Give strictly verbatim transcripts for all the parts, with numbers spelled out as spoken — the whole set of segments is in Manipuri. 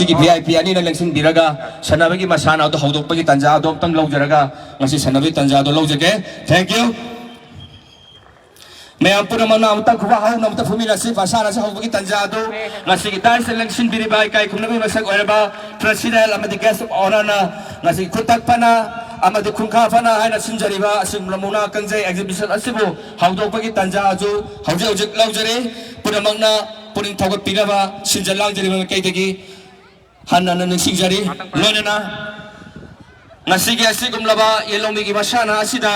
ꯑꯩꯒꯤ V I P ꯑꯅꯤꯅ ꯂꯦꯡꯁꯤꯟꯕꯤꯔꯒ ꯁꯥꯟꯅꯕꯒꯤ ꯃꯁꯥꯟꯅ ꯑꯗꯨ ꯍꯧꯗꯣꯛꯄꯒꯤ ꯇꯥꯟꯖꯥ ꯑꯗꯨ ꯑꯝꯇꯪ ꯂꯧꯖꯔꯒ ꯉꯁꯤ ꯁꯥꯟꯅꯕꯒꯤ ꯇꯥꯟꯖꯥ ꯑꯗꯨ ꯂꯧꯖꯒꯦ꯫ Thank you꯫ ꯃꯌꯥꯝ ꯄꯨꯝꯅꯃꯛꯅ ꯑꯃꯨꯛꯇꯪ ꯈꯨꯕꯥꯛ ꯍꯧꯅ ꯑꯃꯨꯛꯇ ꯐꯝꯃꯤꯟꯅꯁꯤ꯫ ꯃꯁꯥꯟꯅ ꯑꯁꯤ ꯍꯧꯕꯒꯤ ꯇꯥꯟꯖꯥ ꯑꯗꯨ ꯉꯁꯤꯒꯤ ꯗꯥꯏꯁꯇ ꯂꯦꯡꯁꯤꯟꯕꯤꯔꯤꯕ ꯏꯀꯥꯏ ꯈꯨꯝꯅꯕꯒꯤ ꯃꯁꯛ ꯑꯣꯏꯔꯕ President ꯑꯃꯗꯤ Guest of Honourꯅ ꯉꯁꯤꯒꯤ ꯈꯨꯇꯛ ꯐꯅ ꯑꯃꯗꯤ ꯈꯨꯟꯈꯥ ꯐꯅ ꯍꯥꯏꯅ ꯁꯤꯟꯖꯔꯤꯕ ꯑꯁꯤꯒꯨꯝꯂꯕ ꯃꯨꯛꯅꯥ ꯀꯥꯡꯖꯩ exhibition ꯑꯁꯤꯕꯨ ꯍꯧꯗꯣꯛꯄꯒꯤ ꯇꯥꯟꯖꯥ ꯑꯗꯨ ꯍꯧꯖꯤꯛ ꯍꯧꯖꯤꯛ ꯂꯧꯖꯔꯤ꯫ ꯄꯨꯝꯅꯃꯛꯅ ꯄꯨꯛꯅꯤꯡ ꯊꯧꯒꯠꯄꯤꯅꯕ ꯁꯤꯟꯖ ꯂꯥꯡꯖꯔꯤꯕ ꯃꯥꯏꯀꯩꯗꯒꯤ ꯍꯟꯅ ꯍꯟꯅ ꯅꯤꯡꯁꯤꯡꯖꯔꯤ꯫ ꯂꯣꯏꯅꯅ ꯉꯁꯤꯒꯤ ꯑꯁꯤꯒꯨꯝꯂꯕ ꯌꯦꯜꯍꯧꯃꯤꯒꯤ ꯃꯁꯥꯟꯅ ꯑꯁꯤꯗ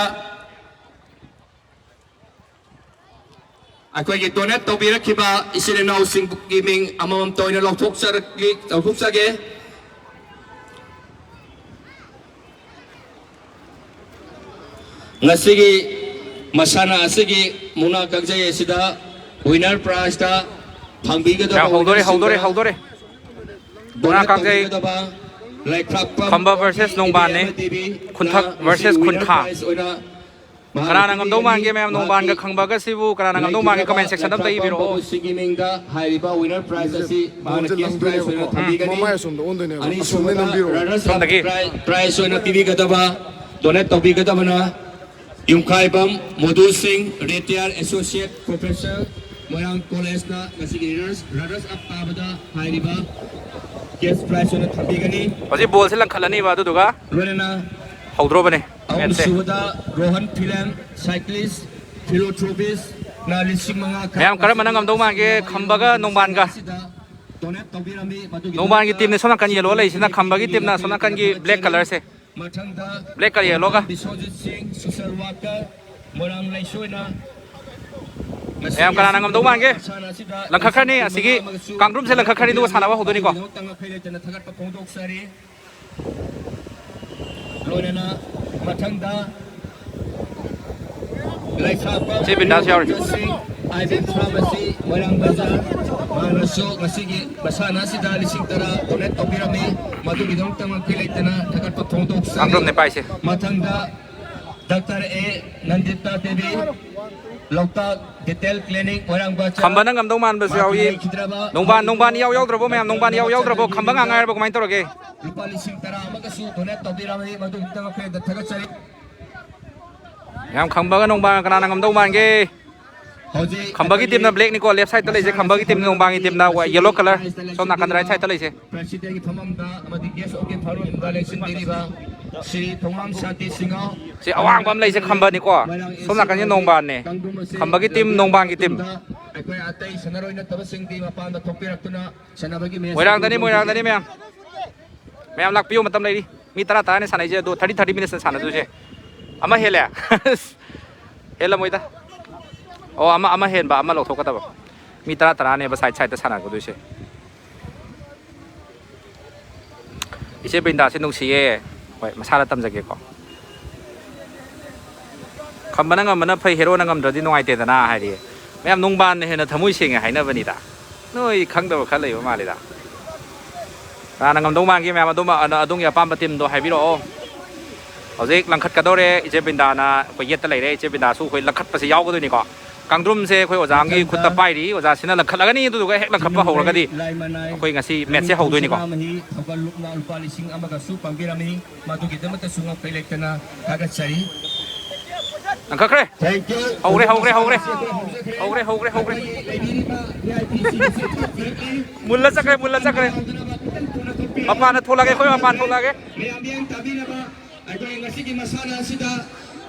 ꯑꯩꯈꯣꯏꯒꯤ donate ꯇꯧꯕꯤꯔꯛꯈꯤꯕ ꯏꯆꯤꯜ ꯏꯅꯥꯎꯁꯤꯡꯒꯤ ꯃꯤꯡ ꯑꯃꯃꯝꯇ ꯑꯣꯏꯅ ꯂꯥꯎꯊꯣꯛꯆꯔꯛꯂꯤ-, ꯂꯥꯎꯊꯣꯛꯆꯒꯦ꯫ ꯉꯁꯤꯒꯤ ꯃꯁꯥꯟꯅ ꯑꯁꯤꯒꯤ ꯃꯨꯛꯅꯥ ꯀꯥꯡꯖꯩ ꯑꯁꯤꯗ winner prizeꯇ ꯐꯪꯕꯤꯒꯗꯕ ꯌꯥꯝ ꯍꯧꯗꯣꯔꯦ, winnerꯁꯤꯡꯗ ꯍꯧꯗꯣꯔꯦ, ꯍꯧꯗꯣꯔꯦ꯫ ꯃꯨꯛꯅꯥ donate ꯀꯥꯡꯖꯩ ꯇꯧꯕꯤꯒꯗꯕ ꯂꯥꯏꯈ꯭ꯔꯥꯛꯄꯝ ꯈꯝꯕ versus ꯅꯣꯡꯕꯥꯟꯅꯦ꯫ ꯈꯨꯟꯊꯛ ꯃꯁꯤ versus winner ꯈꯨꯟꯈꯥ꯫ Prize ꯑꯣꯏꯅ ꯀꯅꯥꯅ ꯉꯝꯗꯧ ꯃꯥꯟꯒꯦ ꯃꯌꯥꯝ? ꯅꯣꯡꯕꯥꯟꯒ ꯈꯝꯕꯒ ꯁꯤꯕꯨ ꯀꯅꯥꯅ ꯉꯝꯗꯧ ꯃꯥꯟꯒꯦ? Comment sectionꯗ ꯑꯝꯇ ꯏꯕꯤꯔꯛꯑꯣ꯫ ꯁꯤꯒꯤ ꯃꯤꯡꯗ ꯍꯥꯏꯔꯤꯕ winner prize ꯑꯁꯤ ꯃꯥꯅ ꯕꯣꯟꯁꯦ cash prize ꯑꯣꯏꯅ ꯂꯪꯗꯣꯏꯅꯦꯕꯀꯣ꯫ ꯊꯝꯕꯤꯒꯅꯤ꯫ ꯃꯃꯥꯏ ꯑꯁꯣꯝꯗ ꯑꯣꯟꯗꯣꯏꯅꯦꯕ꯫ ꯑꯁꯣꯝꯗ ꯑꯅꯤꯁꯨꯕꯗ ꯅꯝꯕꯤꯔꯣ꯫ Runners up ꯁꯣꯝꯗꯒꯤ꯫ Prize ꯑꯣꯏꯅ ꯄꯤꯕꯤꯒꯗꯕ, donate ꯇꯧꯕꯤꯒꯗꯕꯅ ꯌꯨꯝꯈꯥꯏꯕꯝ ꯃꯣꯗꯨ ꯁꯤꯡ, retired associate professor, ꯃꯣꯏꯔꯥꯡ ꯀꯣꯂꯦꯖꯅ ꯉꯁꯤꯒꯤ runners, runners up ꯇꯥꯕꯗ ꯍꯥꯏꯔꯤꯕ cash prize ꯑꯣꯏꯅ ꯊꯝꯕꯤꯒꯅꯤ꯫ ꯍꯧꯖꯤꯛ ꯕꯣꯜꯁꯦ ꯂꯪꯈꯠꯂꯅꯤꯕ, ꯑꯗꯨꯗꯨꯒ ꯂꯣꯏꯅꯅ ꯍꯧꯗ꯭ꯔꯣꯕꯅꯦ꯫ ꯃꯦꯠꯁꯦ꯫ ꯑꯍꯨꯝꯁꯨꯕꯗ ꯔꯣꯍꯟ ꯐꯤꯂꯦꯝ, cyclist, philanthropistꯅ ꯂꯤꯁꯤꯡ ꯃꯉꯥ ꯈꯛ ꯃꯌꯥꯝ ꯀꯔꯝꯕꯅ ꯉꯝꯗꯧ ꯃꯥꯟꯒꯦ? ꯈꯝꯕꯒ ꯅꯣꯡꯕꯥꯟꯒ? Donate ꯇꯧꯕꯤꯔꯝꯃꯤ꯫ ꯃꯗꯨꯒꯤ ꯅꯣꯡꯕꯥꯟꯒꯤ teamꯅ ꯁꯣꯝ ꯅꯥꯀꯟ yellow ꯂꯩꯁꯤꯅ, ꯈꯝꯕꯒꯤ teamꯅ ꯁꯣꯝ ꯅꯥꯀꯟꯒꯤ black colourꯁꯦ꯫ ꯃꯊꯪꯗ black ꯀ yellowꯒ꯫ ꯕꯤꯁ꯭ꯋꯖꯤꯠ ꯁꯤꯡ, social worker, ꯃꯣꯏꯔꯥꯡ ꯂꯩꯁꯣꯏꯅ ꯃꯌꯥꯝ ꯀꯅꯥꯅ ꯉꯝꯗꯧ ꯃꯥꯟꯒꯦ? ꯂꯪꯈꯠꯈ꯭ꯔꯅꯤ, ꯑꯁꯤꯒꯤ ꯀꯥꯡꯗ꯭ꯔꯨꯝꯁꯦ ꯂꯪꯈꯠꯈ꯭ꯔꯅꯤ, ꯑꯗꯨꯒ ꯁꯥꯟꯅꯕ ꯍꯧꯗꯣꯏꯅꯤꯀꯣ꯫ ꯉꯥꯛꯄꯤꯔꯦꯗꯅ ꯊꯥꯒꯠꯄ ꯐꯣꯡꯗꯣꯛꯆꯔꯤ꯫ ꯂꯣꯏꯅꯅ ꯃꯊꯪꯗ ꯂꯩꯁꯥꯐꯝ ꯆꯦ ꯕꯤꯟꯗꯥꯁ ꯌꯥꯎꯔꯤ꯫ ꯑꯥꯏꯕꯤ ꯐꯥꯔꯃꯥꯁꯤ ꯃꯣꯏꯔꯥꯡ ꯕꯖꯥꯔ ꯃꯍꯥꯛꯅꯁꯨ ꯉꯁꯤꯒꯤ ꯃꯁꯥꯟꯅ ꯑꯁꯤꯗ ꯂꯤꯁꯤꯡ ꯇꯔꯥ donate ꯇꯧꯕꯤꯔꯝꯃꯤ꯫ ꯃꯗꯨꯒꯤꯗꯃꯛꯇ ꯉꯛꯄꯤ ꯂꯩꯇꯅ ꯊꯥꯒꯠꯄ ꯐꯣꯡꯗꯣꯛꯆꯔꯤ꯫ ꯀꯥꯡꯗ꯭ꯔꯨꯝꯅꯦ ꯄꯥꯏꯁꯦ꯫ ꯃꯊꯪꯗ ꯗꯥꯛꯇꯔ ꯑꯦ ꯅꯟꯗꯤꯇꯥ ꯗꯦꯕꯤ, ꯂꯣꯛꯇꯥꯛ ꯗꯤꯇꯦꯜ ꯀ꯭ꯂꯤꯅꯤꯛ ꯃꯣꯏꯔꯥꯡꯕ ꯈꯝꯕꯅ ꯉꯝꯗꯧ ꯃꯥꯟꯕꯁꯨ ꯃꯥꯒꯤ ꯌꯥꯎꯏ꯫ ꯂꯩꯈꯤꯗ꯭ꯔꯕ ꯅꯣꯡꯕꯥꯟ, ꯅꯣꯡꯕꯥꯟ ꯏꯌꯥꯎ ꯌꯥꯎꯗ꯭ꯔꯕꯣ ꯃꯌꯥꯝ? ꯅꯣꯡꯕꯥꯟ ꯏꯌꯥꯎ ꯌꯥꯎꯗ꯭ꯔꯕꯣ? ꯈꯝꯕ ꯉꯥꯛ ꯉꯥꯏꯔꯕꯣ? ꯀꯃꯥꯏꯅ ꯇꯧꯔꯒꯦ? ꯂꯨꯄꯥ ꯂꯤꯁꯤꯡ ꯇꯔꯥ ꯑꯃꯒꯁꯨ ꯗꯣꯅꯦꯠ ꯇꯧꯕꯤꯔꯝꯃꯤ, ꯃꯗꯨꯒꯤꯗꯃꯛ ꯍꯦꯟꯅ ꯊꯥꯒꯠꯆꯔꯤ꯫ ꯃꯌꯥꯝ ꯈꯝꯕꯒ ꯅꯣꯡꯕꯥꯟꯒ ꯀꯅꯥꯅ ꯉꯝꯗꯧ ꯃꯥꯟꯒꯦ? ꯍꯧꯖꯤꯛ ꯈꯝꯕꯒꯤ ꯑꯩꯈꯣꯏꯒꯤ ꯇꯤꯝꯅ ꯕ꯭ꯂꯦꯛꯅꯤꯀꯣ, ꯂꯦꯐ ꯁꯥꯏꯗꯇ ꯂꯩꯁꯦ ꯃꯁꯥꯟꯅ ꯈꯝꯕꯒꯤ ꯇꯤꯝ, ꯅꯣꯡꯕꯥꯟꯒꯤ ꯇꯤꯝꯅ ꯌꯦꯂꯣ ꯀꯂꯔ꯫ ꯁꯣꯝ ꯅꯥꯀꯟꯗ ꯔꯥꯏꯠ ꯁꯥꯏꯗꯇ ꯂꯩꯁꯦ꯫ ꯄ꯭ꯔꯦꯁꯤꯗꯦꯟꯒꯤ ꯐꯝꯐꯝꯗ ꯑꯃꯗꯤ ꯒꯦꯁ ꯑꯣꯐ ꯐꯝꯐꯝꯗ ꯂꯦꯡꯁꯤꯟꯕꯤꯔꯤꯕ ꯁ꯭ꯔꯤ ꯊꯣꯉꯥꯝ ꯁꯥꯟꯇꯤ ꯁꯤꯡꯍ꯫ ꯁꯤ ꯑꯋꯥꯡꯕ ꯑꯃ ꯂꯩꯁꯦ ꯈꯝꯕꯅꯤꯀꯣ꯫ ꯁꯣꯝ ꯅꯥꯀꯟꯁꯦ ꯅꯣꯡꯕꯥꯟꯅꯦ꯫ ꯈꯝꯕꯒꯤ ꯇꯤꯝ, ꯅꯣꯡꯕꯥꯟꯒꯤ ꯇꯤꯝ꯫ ꯑꯩꯈꯣꯏ ꯑꯇꯩ ꯁꯥꯟꯅꯔꯣꯏ ꯅꯠꯇꯕꯁꯤꯡꯗꯤ ꯃꯄꯥꯟꯗ ꯊꯣꯛꯄꯤꯔꯛꯇꯨꯅ ꯁꯥꯟꯅꯕꯒꯤ ꯃꯦꯆ ꯃꯣꯏꯔꯥꯡꯗꯅꯤ, ꯑꯗꯨ ꯃꯣꯏꯔꯥꯡꯗꯅꯤ ꯃꯌꯥꯝ꯫ ꯃꯌꯥꯝ ꯂꯥꯛꯄꯤꯌꯨ, ꯃꯇꯝ ꯂꯩꯔꯤ꯫ ꯃꯤ ꯇꯔꯥ ꯇꯔꯥꯅꯦ ꯁꯥꯟꯅꯩꯁꯦ, ꯑꯗꯣ ꯊꯥꯔꯇꯤ, ꯊꯥꯔꯇꯤ ꯃꯤꯅꯤꯠꯁꯅ ꯁꯥꯟꯅꯗꯣꯏꯁꯦ꯫ ꯑꯃ ꯍꯦꯜꯂꯦ? ꯍꯦꯜꯂꯝꯃꯣꯏꯗ꯫ ꯑꯣ, ꯑꯃ, ꯑꯃ ꯍꯦꯟꯕ, ꯑꯃ ꯂꯧꯊꯣꯛꯀꯗꯕ꯫ ꯃꯤ ꯇꯔꯥ ꯇꯔꯥꯅꯦꯕ ꯁꯥꯏꯠ ꯁꯥꯏꯠꯇ ꯁꯥꯟꯅꯒꯗꯣꯏꯁꯦ꯫ ꯏꯆꯦ ꯕ꯭ꯔꯤꯟꯗꯥꯁꯦ ꯅꯨꯡꯁꯤꯌꯦ꯫ ꯍꯣꯏ, ꯃꯁꯥꯅ ꯇꯝꯖꯒꯦꯀꯣ꯫ ꯈꯝꯕꯅ ꯉꯝꯕꯅ ꯐꯩ, ꯍꯦꯔꯣꯅ ꯉꯝꯗ꯭ꯔꯗꯤ ꯅꯨꯡꯉꯥꯏꯇꯦꯗꯅ ꯍꯥꯏꯔꯤ꯫ ꯃꯌꯥꯝ ꯅꯣꯡꯕꯥꯟꯅ ꯍꯦꯟꯅ ꯊꯃꯣꯏ ꯁꯦꯡꯉꯦ ꯍꯥꯏꯅꯕꯅꯤꯗ꯫ ꯅꯣꯏ ꯈꯪꯗꯕ ꯈꯔ ꯂꯩꯕ ꯃꯥꯜꯂꯤꯗ꯫ ꯀꯅꯥꯅ ꯉꯝꯗꯧ ꯃꯥꯟꯒꯦ ꯃꯌꯥꯝ? ꯑꯗꯨꯝ ꯑ-, ꯑꯗꯣꯝꯒꯤ ꯑꯄꯥꯝꯕ ꯇꯤꯝꯗꯣ ꯍꯥꯏꯕꯤꯔꯛꯑꯣ꯫ ꯍꯧꯖꯤꯛ ꯂꯪꯈꯠꯀꯗꯧꯔꯦ꯫ ꯏꯆꯦ ꯕ꯭ꯔꯤꯟꯗꯥꯅ ꯑꯩꯈꯣꯏ ꯌꯦꯠꯇ ꯂꯩꯔꯦ꯫ ꯏꯆꯦ ꯕ꯭ꯔꯤꯟꯗꯥꯁꯨ ꯑꯩꯈꯣꯏ ꯂꯪꯈꯠꯄꯁꯦ ꯌꯥꯎꯒꯗꯣꯏꯅꯤꯀꯣ꯫ ꯀꯥꯡꯗ꯭ꯔꯨꯝꯁꯦ ꯑꯩꯈꯣꯏ ꯑꯣꯖꯥ ꯑꯃꯒꯤ ꯃꯊꯪꯗ ꯈꯨꯠꯇ ꯄꯥꯏꯔꯤ꯫ ꯑꯣꯖꯥꯁꯤꯅ ꯂꯪꯈꯠꯂꯒꯅꯤ, ꯑꯗꯨꯗꯨꯒ ꯍꯦꯛ ꯂꯪꯈꯠꯄ ꯍꯧꯔꯒꯗꯤ ꯂꯥꯏꯃꯅꯥꯏ ꯑꯩꯈꯣꯏ ꯉꯁꯤ ꯃꯦꯠꯁꯁꯦ ꯍꯧꯗꯣꯏꯅꯤꯀꯣ꯫ ꯁꯅꯥꯃꯍꯤ ꯊꯧꯒꯜ ꯂꯨꯞꯅ ꯂꯨꯄꯥ ꯂꯤꯁꯤꯡ ꯑꯃꯒꯁꯨ ꯄꯥꯡꯕꯤꯔꯝꯃꯤ꯫ ꯃꯗꯨꯒꯤꯗꯃꯛꯇꯁꯨ ꯉꯛꯄꯩ ꯂꯩꯇꯅ ꯊꯥꯒꯠꯆꯔꯤ꯫ ꯂꯪꯈꯠꯈ꯭ꯔꯦ꯫ Thank you꯫ ꯍꯧꯔꯦ, ꯍꯧꯔꯦ, ꯍꯧꯔꯦ꯫ ꯍꯧꯔꯦ, ꯍꯧꯔꯦ, ꯍꯧꯔꯦ꯫ ꯑꯩꯈꯣꯏꯒꯤ ꯂꯩꯕꯤꯔꯤꯕ V I P ꯁꯤꯡ ꯑꯁꯤ ꯄꯤꯔꯛꯏ꯫ ꯃꯨꯜꯂ ꯆꯠꯈ꯭ꯔꯦ, ꯃꯨꯜꯂ ꯆꯠꯈ꯭ꯔꯦ꯫ ꯃꯄꯥꯟꯗ ꯊꯣꯛꯂꯛꯑꯒꯦ, ꯑꯩꯈꯣꯏ ꯃꯄꯥꯟ ꯊꯣꯛꯂꯛꯑꯒꯦ꯫ ꯃꯌꯥꯝ ꯃꯤꯠꯌꯦꯡ ꯇꯥꯕꯤꯅꯕ ꯑꯩꯈꯣꯏ ꯉꯁꯤꯒꯤ ꯃꯁꯥꯟꯅ ꯑꯁꯤꯗ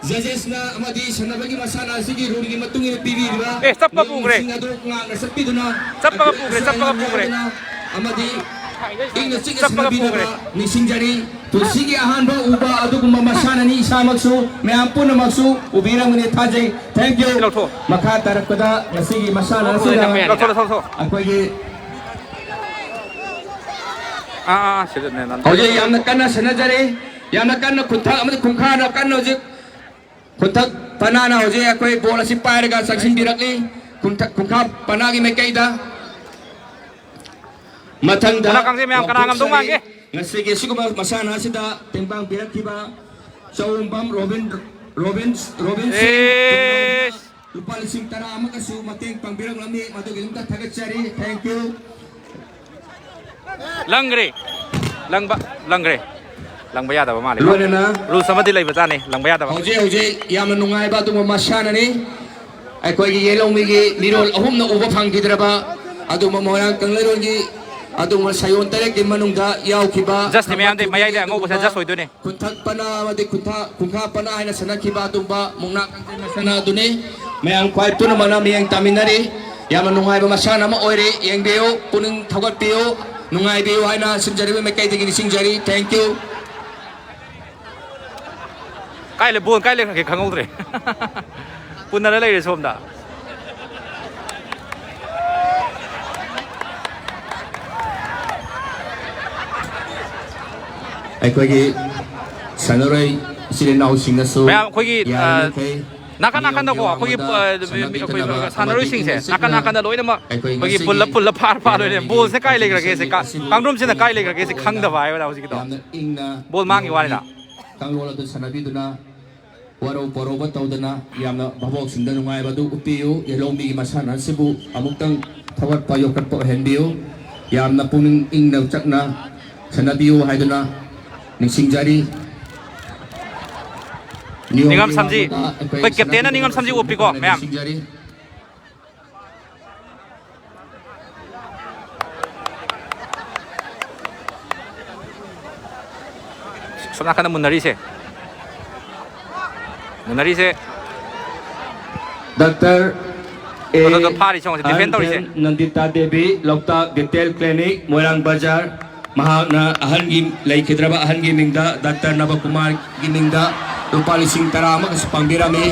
ꯖꯖꯦꯁꯅ ꯑꯃꯗꯤ ꯁꯥꯟꯅꯕꯒꯤ ꯃꯁꯥꯟꯅ ꯑꯁꯤꯒꯤ ꯔꯨꯜꯒꯤ ꯃꯇꯨꯡ ꯏꯟꯅ ꯄꯤꯕꯤꯔꯤꯕ ꯑꯦ, ꯆꯞꯄ ꯄꯨꯈ꯭ꯔꯦ꯫ ꯅꯤꯌꯣꯝꯁꯤꯡ ꯑꯗꯨ ꯉꯥꯛꯅ ꯆꯠꯄꯤꯗꯨꯅ ꯆꯞꯄꯒ ꯑꯩꯈꯣꯏ ꯄꯨꯈ꯭ꯔꯦ, ꯑꯁꯣꯏ ꯆꯞꯄꯒ ꯑꯉꯥꯝ ꯄꯨꯈ꯭ꯔꯦ꯫ ꯌꯥꯎꯗꯅ ꯑꯃꯗꯤ ꯏꯪꯅ ꯆꯤꯛꯅ ꯆꯞꯄꯒ ꯁꯥꯟꯅꯕꯤꯅꯕ ꯄꯨꯈ꯭ꯔꯦ꯫ ꯅꯤꯡꯁꯤꯡꯖꯔꯤ꯫ ꯄꯨꯟꯁꯤꯒꯤ ꯑꯍꯥꯟꯕ ꯎꯕ ꯑꯗꯨꯒꯨꯝꯕ ꯃꯁꯥꯟꯅꯅꯤ꯫ ꯏꯁꯥꯃꯛꯁꯨ, ꯃꯌꯥꯝ ꯄꯨꯝꯅꯃꯛꯁꯨ ꯎꯕꯤꯔꯝꯒꯅꯤ ꯊꯥꯖꯩ꯫ Thank you꯫ ꯁꯤ ꯂꯧꯊꯣꯛꯑꯣ꯫ ꯃꯈꯥ ꯇꯥꯔꯛꯄꯗ ꯉꯁꯤꯒꯤ ꯃꯁꯥꯟꯅ ꯑꯁꯤꯗ ꯂꯧꯊꯣꯛꯑꯣ, ꯂꯧꯊꯣꯛꯑꯣ, ꯂꯧꯊꯣꯛꯑꯣ꯫ ꯑꯩꯈꯣꯏꯒꯤ ꯑꯥ, ꯑꯥ, ꯁꯤꯗꯅꯦ, ꯅꯪ꯫ ꯍꯧꯖꯤꯛ ꯌꯥꯝꯅ ꯀꯟꯅ ꯁꯥꯟꯅꯖꯔꯤ꯫ ꯌꯥꯝꯅ ꯀꯟꯅ ꯈꯨꯟꯊꯛ ꯑꯃꯗꯤ ꯈꯨꯡꯈꯥꯗ ꯀꯟꯅ ꯍꯧꯖꯤꯛ ꯈꯨꯟꯊꯛ ꯄꯅꯥꯅ ꯍꯧꯖꯤꯛ ꯑꯩꯈꯣꯏ ꯕꯣꯜ ꯑꯁꯤ ꯄꯥꯏꯔꯒ ꯆꯪꯁꯤꯟꯕꯤꯔꯛꯂꯤ꯫ ꯈꯨꯟꯊꯛ, ꯈꯨꯟꯈꯥ ꯄꯅꯥꯒꯤ ꯃꯥꯏꯀꯩꯗ꯫ ꯃꯊꯪꯗ ꯀꯅꯥ ꯈꯪꯖꯩ ꯃꯌꯥꯝ, ꯀꯅꯥ ꯉꯝꯗꯧ ꯂꯥꯎꯊꯣꯛꯆꯔꯤ꯫ ꯃꯥꯟꯒꯦ? ꯉꯁꯤꯒꯤ ꯑꯁꯤꯒꯨꯝꯕ ꯃꯁꯥꯟꯅ ꯑꯁꯤꯗ ꯇꯦꯡꯕꯥꯡ ꯄꯤꯔꯛꯈꯤꯕ ꯆꯧꯕꯝ ꯔꯣꯕꯤꯟ, ꯔꯣꯕꯤꯟ, ꯔꯣꯕꯤꯟ ꯁꯤꯡ, ꯑꯦꯁ! ꯂꯨꯄꯥ ꯂꯤꯁꯤꯡ ꯇꯔꯥ ꯑꯃꯒꯁꯨ ꯃꯇꯦꯡ ꯄꯥꯡꯕꯤꯔꯛꯂꯝꯃꯤ, ꯃꯗꯨꯒꯤꯗꯃꯛꯇ ꯊꯥꯒꯠꯆꯔꯤ꯫ Thank you꯫ ꯂꯪꯈ꯭ꯔꯦ꯫ ꯂꯪꯕ꯫ ꯂꯪꯈ꯭ꯔꯦ꯫ ꯂꯪꯕ ꯌꯥꯗꯕ ꯃꯥꯜꯂꯦ꯫ ꯂꯣꯏꯅꯅ꯫ Rules ꯑꯃꯗꯤ ꯂꯩꯕꯖꯥꯠꯅꯤ, ꯂꯪꯕ ꯌꯥꯗꯕ꯫ ꯍꯧꯖꯤꯛ ꯍꯧꯖꯤꯛ ꯌꯥꯝꯅ ꯅꯨꯡꯉꯥꯏꯕ ꯑꯗꯨꯒꯨꯝꯕ ꯃꯁꯥꯟꯅꯅꯤ꯫ ꯑꯩꯈꯣꯏꯒꯤ ꯌꯦꯂꯧꯃꯤꯒꯤ ꯃꯤꯔꯣꯜ ꯑꯍꯨꯝꯅ ꯎꯕ ꯐꯪꯈꯤꯗ꯭ꯔꯕ ꯑꯗꯨꯒꯨꯝꯕ ꯃꯣꯏꯔꯥꯡ ꯀꯪꯂꯩꯔꯣꯟꯒꯤ ꯑꯗꯨꯒꯨꯝꯕ ꯁꯌꯣꯟ ꯇꯔꯦꯠꯀꯤ ꯃꯅꯨꯡꯗ ꯌꯥꯎꯈꯤꯕ ꯖꯁꯅꯤ ꯃꯌꯥꯝꯗꯤ ꯃꯌꯥꯏꯗ ꯑꯉꯧꯕꯁꯦ ꯑꯗꯨꯒꯨꯝꯕ ꯖꯁ ꯑꯣꯏꯗꯣꯏꯅꯦ꯫ ꯈꯨꯟꯊꯛ ꯄꯅꯥ ꯑꯃꯗꯤ ꯈꯨꯟꯊꯥ, ꯈꯨꯟꯈꯥ ꯄꯅꯥ ꯍꯥꯏꯅ ꯁꯥꯟꯅꯈꯤꯕ ꯑꯗꯨꯒꯨꯝꯕ ꯃꯨꯛꯅꯥ ꯀꯥꯡꯖꯩ ꯃꯁꯥꯟꯅ ꯑꯗꯨꯅꯤ꯫ ꯃꯌꯥꯝ ꯈ꯭ꯋꯥꯏ ꯄꯨꯝꯅꯃꯛꯅ ꯃꯤꯠꯌꯦꯡ ꯇꯥꯃꯤꯟꯅꯔꯤ꯫ ꯌꯥꯝꯅ ꯅꯨꯡꯉꯥꯏꯕ ꯃꯁꯥꯟꯅ ꯑꯃ ꯑꯣꯏꯔꯦ꯫ ꯌꯦꯡꯕꯤꯌꯨ, ꯄꯨꯛꯅꯤꯡ ꯊꯧꯒꯠꯄꯤꯌꯨ, ꯅꯨꯡꯉꯥꯏꯕꯤꯌꯨ ꯍꯥꯏꯅ ꯁꯤꯟꯖꯔꯤꯕ ꯃꯥꯏꯀꯩꯗꯒꯤ ꯅꯤꯡꯁꯤꯡꯖꯔꯤ꯫ Thank you꯫ ꯀꯥꯏ ꯂꯩ, ꯕꯣꯜ ꯀꯥꯏ ꯂꯩꯈ꯭ꯔꯒꯦ ꯈꯪꯍꯧꯗ꯭ꯔꯦ꯫ ꯄꯨꯟꯅꯔ ꯂꯩꯔꯦ ꯁꯣꯝꯗ꯫ ꯑꯩꯈꯣꯏꯒꯤ ꯁꯥꯟꯅꯔꯣꯏ ꯏꯆꯤꯜ ꯏꯅꯥꯎꯁꯤꯡꯅꯁꯨ ꯃꯌꯥꯝ ꯑꯩꯈꯣꯏꯒꯤ, ꯑ, ꯌꯥꯔꯤꯃꯈꯩ ꯅꯥꯀꯟ ꯅꯥꯀꯟꯗꯀꯣ ꯃꯤꯌꯥꯝꯒꯤ ꯑꯩꯈꯣꯏꯒꯤ, ꯃꯥꯡꯗ ꯑ, ꯃꯤ, ꯑꯩꯈꯣꯏ ꯁꯥꯟꯅꯕꯤꯗꯅꯕ ꯁꯥꯟꯅꯔꯣꯏꯁꯤꯡꯁꯦ ꯑꯃꯗꯤ ꯅꯥꯀꯟ ꯏꯪꯅ ꯅꯥꯀꯟꯗ ꯂꯣꯏꯅꯃꯛ ꯑꯩꯈꯣꯏ ꯑꯩꯈꯣꯏꯒꯤ ꯉꯁꯤꯒꯤ ꯄꯨꯜꯂꯞ ꯄꯨꯜꯂꯞ ꯐꯥꯔ ꯐꯥꯔ ꯂꯣꯏꯔꯦ꯫ ꯌꯦꯂꯧꯃꯤꯒꯤ ꯕꯣꯜꯁꯦ ꯀꯥꯏ ꯂꯩꯈ꯭ꯔꯒꯦ ꯁꯦ ꯀꯥ-, ꯀꯥꯡꯗ꯭ꯔꯨꯝꯁꯤꯅ ꯀꯥꯏ ꯂꯩꯈ꯭ꯔꯒꯦ ꯁꯦ ꯈꯪꯗꯕ ꯍꯥꯏꯕꯗ ꯍꯧꯖꯤꯛꯀꯤꯗꯣ꯫ ꯌꯥꯝꯅ ꯏꯪꯅ ꯕꯣꯜ ꯃꯥꯡꯈꯤ ꯋꯥꯅꯤꯗ꯫ ꯀꯥꯡꯂꯣꯟ ꯑꯗꯨ ꯁꯥꯟꯅꯕꯤꯗꯨꯅ ꯋꯥꯔꯧ ꯄꯨꯔꯧꯕ ꯇꯧꯗꯅ ꯌꯥꯝꯅ ꯚꯥꯕꯣꯛꯁꯤꯡꯗ ꯅꯨꯡꯉꯥꯏꯕ ꯑꯗꯨ ꯎꯠꯄꯤꯌꯨ꯫ ꯌꯦꯂꯧꯃꯤꯒꯤ ꯃꯁꯥꯟꯅ ꯑꯁꯤꯕꯨ ꯑꯃꯨꯛꯇꯪ ꯊꯧꯒꯠꯄ ꯌꯣꯛꯈꯠꯄ ꯑꯣꯏꯍꯟꯕꯤꯌꯨ꯫ ꯌꯥꯝꯅ ꯄꯨꯛꯅꯤꯡ ꯏꯪꯅ ꯆꯛꯅ ꯁꯥꯟꯅꯕꯤꯌꯨ ꯍꯥꯏꯗꯨꯅ ꯅꯤꯡꯁꯤꯡꯖꯔꯤ꯫ ꯅꯤꯌꯣꯝꯒꯤ ꯅꯤꯡꯉꯝ ꯁꯝꯖꯤ, ꯃꯥꯡꯂꯣꯝꯗ ꯑꯩꯈꯣꯏ ꯑꯩꯈꯣꯏ ꯀꯦꯞꯇꯦꯟꯅ ꯁꯥꯟꯅꯕꯤꯗꯨꯅ ꯅꯤꯡꯉꯝ ꯁꯝꯖꯤ ꯁꯤꯟꯕ ꯎꯞꯄꯤꯀꯣ ꯐꯖꯅ ꯃꯌꯥꯝ꯫ ꯅꯤꯡꯁꯤꯡꯖꯔꯤ꯫ ꯁꯣꯝ ꯅꯥꯀꯟꯗ ꯃꯨꯟꯅꯔꯤꯁꯦ꯫ ꯃꯨꯟꯅꯔꯤꯁꯦ꯫ ꯗꯥꯛꯇꯔ ꯑꯦ ꯑꯗꯨꯗ ꯐꯥꯔꯤ ꯁꯣꯝꯁꯦ, ꯗꯤꯐꯦꯟ ꯇꯧꯔꯤꯁꯦ꯫ ꯑꯍꯟ ꯅꯟꯗꯤꯇꯥ ꯗꯦꯕꯤ, ꯂꯣꯛꯇꯥꯛ ꯗꯦꯟꯇꯦꯜ ꯀ꯭ꯂꯤꯅꯤꯛ, ꯃꯣꯏꯔꯥꯡ ꯕꯖꯥꯔ, ꯃꯍꯥꯛꯅ ꯑꯍꯟꯒꯤ, ꯂꯩꯈꯤꯗ꯭ꯔꯕ ꯑꯍꯟꯒꯤ ꯃꯤꯡꯗ, ꯗꯥꯛꯇꯔ ꯅꯕꯀꯨꯃꯥꯔꯒꯤ ꯃꯤꯡꯗ ꯂꯨꯄꯥ ꯂꯤꯁꯤꯡ ꯇꯔꯥ ꯑꯃꯒꯁꯨ ꯄꯥꯡꯕꯤꯔꯝꯃꯤ꯫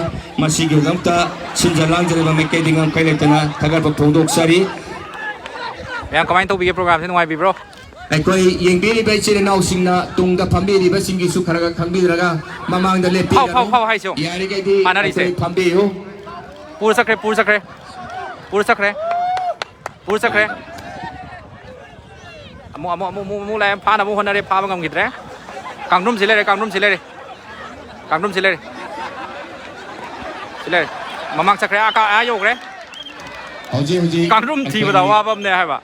ꯃꯁꯤꯒꯤꯗꯃꯛꯇ ꯁꯤꯟꯖ ꯂꯥꯡꯖꯔꯤꯕ ꯃꯥꯏꯀꯩꯗꯒꯤ ꯉꯝꯈꯩ ꯂꯩꯇꯅ ꯊꯥꯒꯠꯄ ꯐꯣꯡꯗꯣꯛꯆꯔꯤ꯫ ꯃꯌꯥꯝ ꯀꯃꯥꯏꯅ ꯇꯧꯕꯤꯒꯦ? ꯄ꯭ꯔꯣꯒ꯭ꯔꯥꯝꯁꯦ ꯅꯨꯡꯉꯥꯏꯕꯤꯕ꯭ꯔꯣ? ꯑꯩꯈꯣꯏ ꯌꯦꯡꯕꯤꯔꯤꯕ ꯏꯆꯤꯜ ꯏꯅꯥꯎꯁꯤꯡꯅ ꯇꯨꯡꯗ ꯐꯝꯕꯤꯔꯤꯕꯁꯤꯡꯒꯤꯁꯨ ꯈꯔ ꯈꯔ ꯈꯪꯕꯤꯗ꯭ꯔꯒ ꯃꯃꯥꯡꯗ ꯐꯥꯎ, ꯐꯥꯎ, ꯂꯦꯞꯄꯤꯒꯅꯨ꯫ ꯐꯥꯎ ꯍꯥꯏꯁꯤꯌꯣ꯫ ꯌꯥꯔꯤꯈꯩꯗꯤ ꯐꯥꯅꯔꯤꯁꯦ꯫ ꯑꯩꯈꯣꯏ ꯐꯝꯕꯤꯌꯨ꯫ ꯄꯨꯔ ꯆꯠꯈ꯭ꯔꯦ, ꯄꯨꯔ ꯆꯠꯈ꯭ꯔꯦ꯫ ꯄꯨꯔ ꯆꯠꯈ꯭ꯔꯦ꯫ ꯄꯨꯔ ꯆꯠꯈ꯭ꯔꯦ꯫ ꯑꯃꯨꯛ, ꯑꯃꯨꯛ, ꯑꯃꯨꯛ, ꯑꯃꯨꯛ, ꯑꯃꯨꯛ ꯂꯥꯛꯑꯦ꯫ ꯐꯥꯅꯕ ꯍꯣꯠꯅꯔꯦ, ꯐꯥꯕ ꯉꯝꯈꯤꯗ꯭ꯔꯦ꯫ ꯀꯥꯡꯗ꯭ꯔꯨꯝꯁꯤ ꯂꯩꯔꯦ, ꯀꯥꯡꯗ꯭ꯔꯨꯝꯁꯤ ꯂꯩꯔꯦ꯫ ꯀꯥꯡꯗ꯭ꯔꯨꯝꯁꯤ ꯂꯩꯔꯦ꯫ ꯁꯤ ꯂꯩꯔꯦ꯫ ꯃꯃꯥꯡ ꯆꯠꯈ꯭ꯔꯦ, ꯑꯥ ꯀꯥ-, ꯑꯥ ꯌꯧꯈ꯭ꯔꯦ꯫ ꯍꯧꯖꯤꯛ ꯍꯧꯖꯤꯛ ꯀꯥꯡꯗ꯭ꯔꯨꯝ ꯊꯤꯕꯗ ꯑꯩꯈꯣꯏꯒꯤ ꯑꯋꯥꯕ ꯑꯃꯅꯦ ꯍꯥꯏꯕ꯫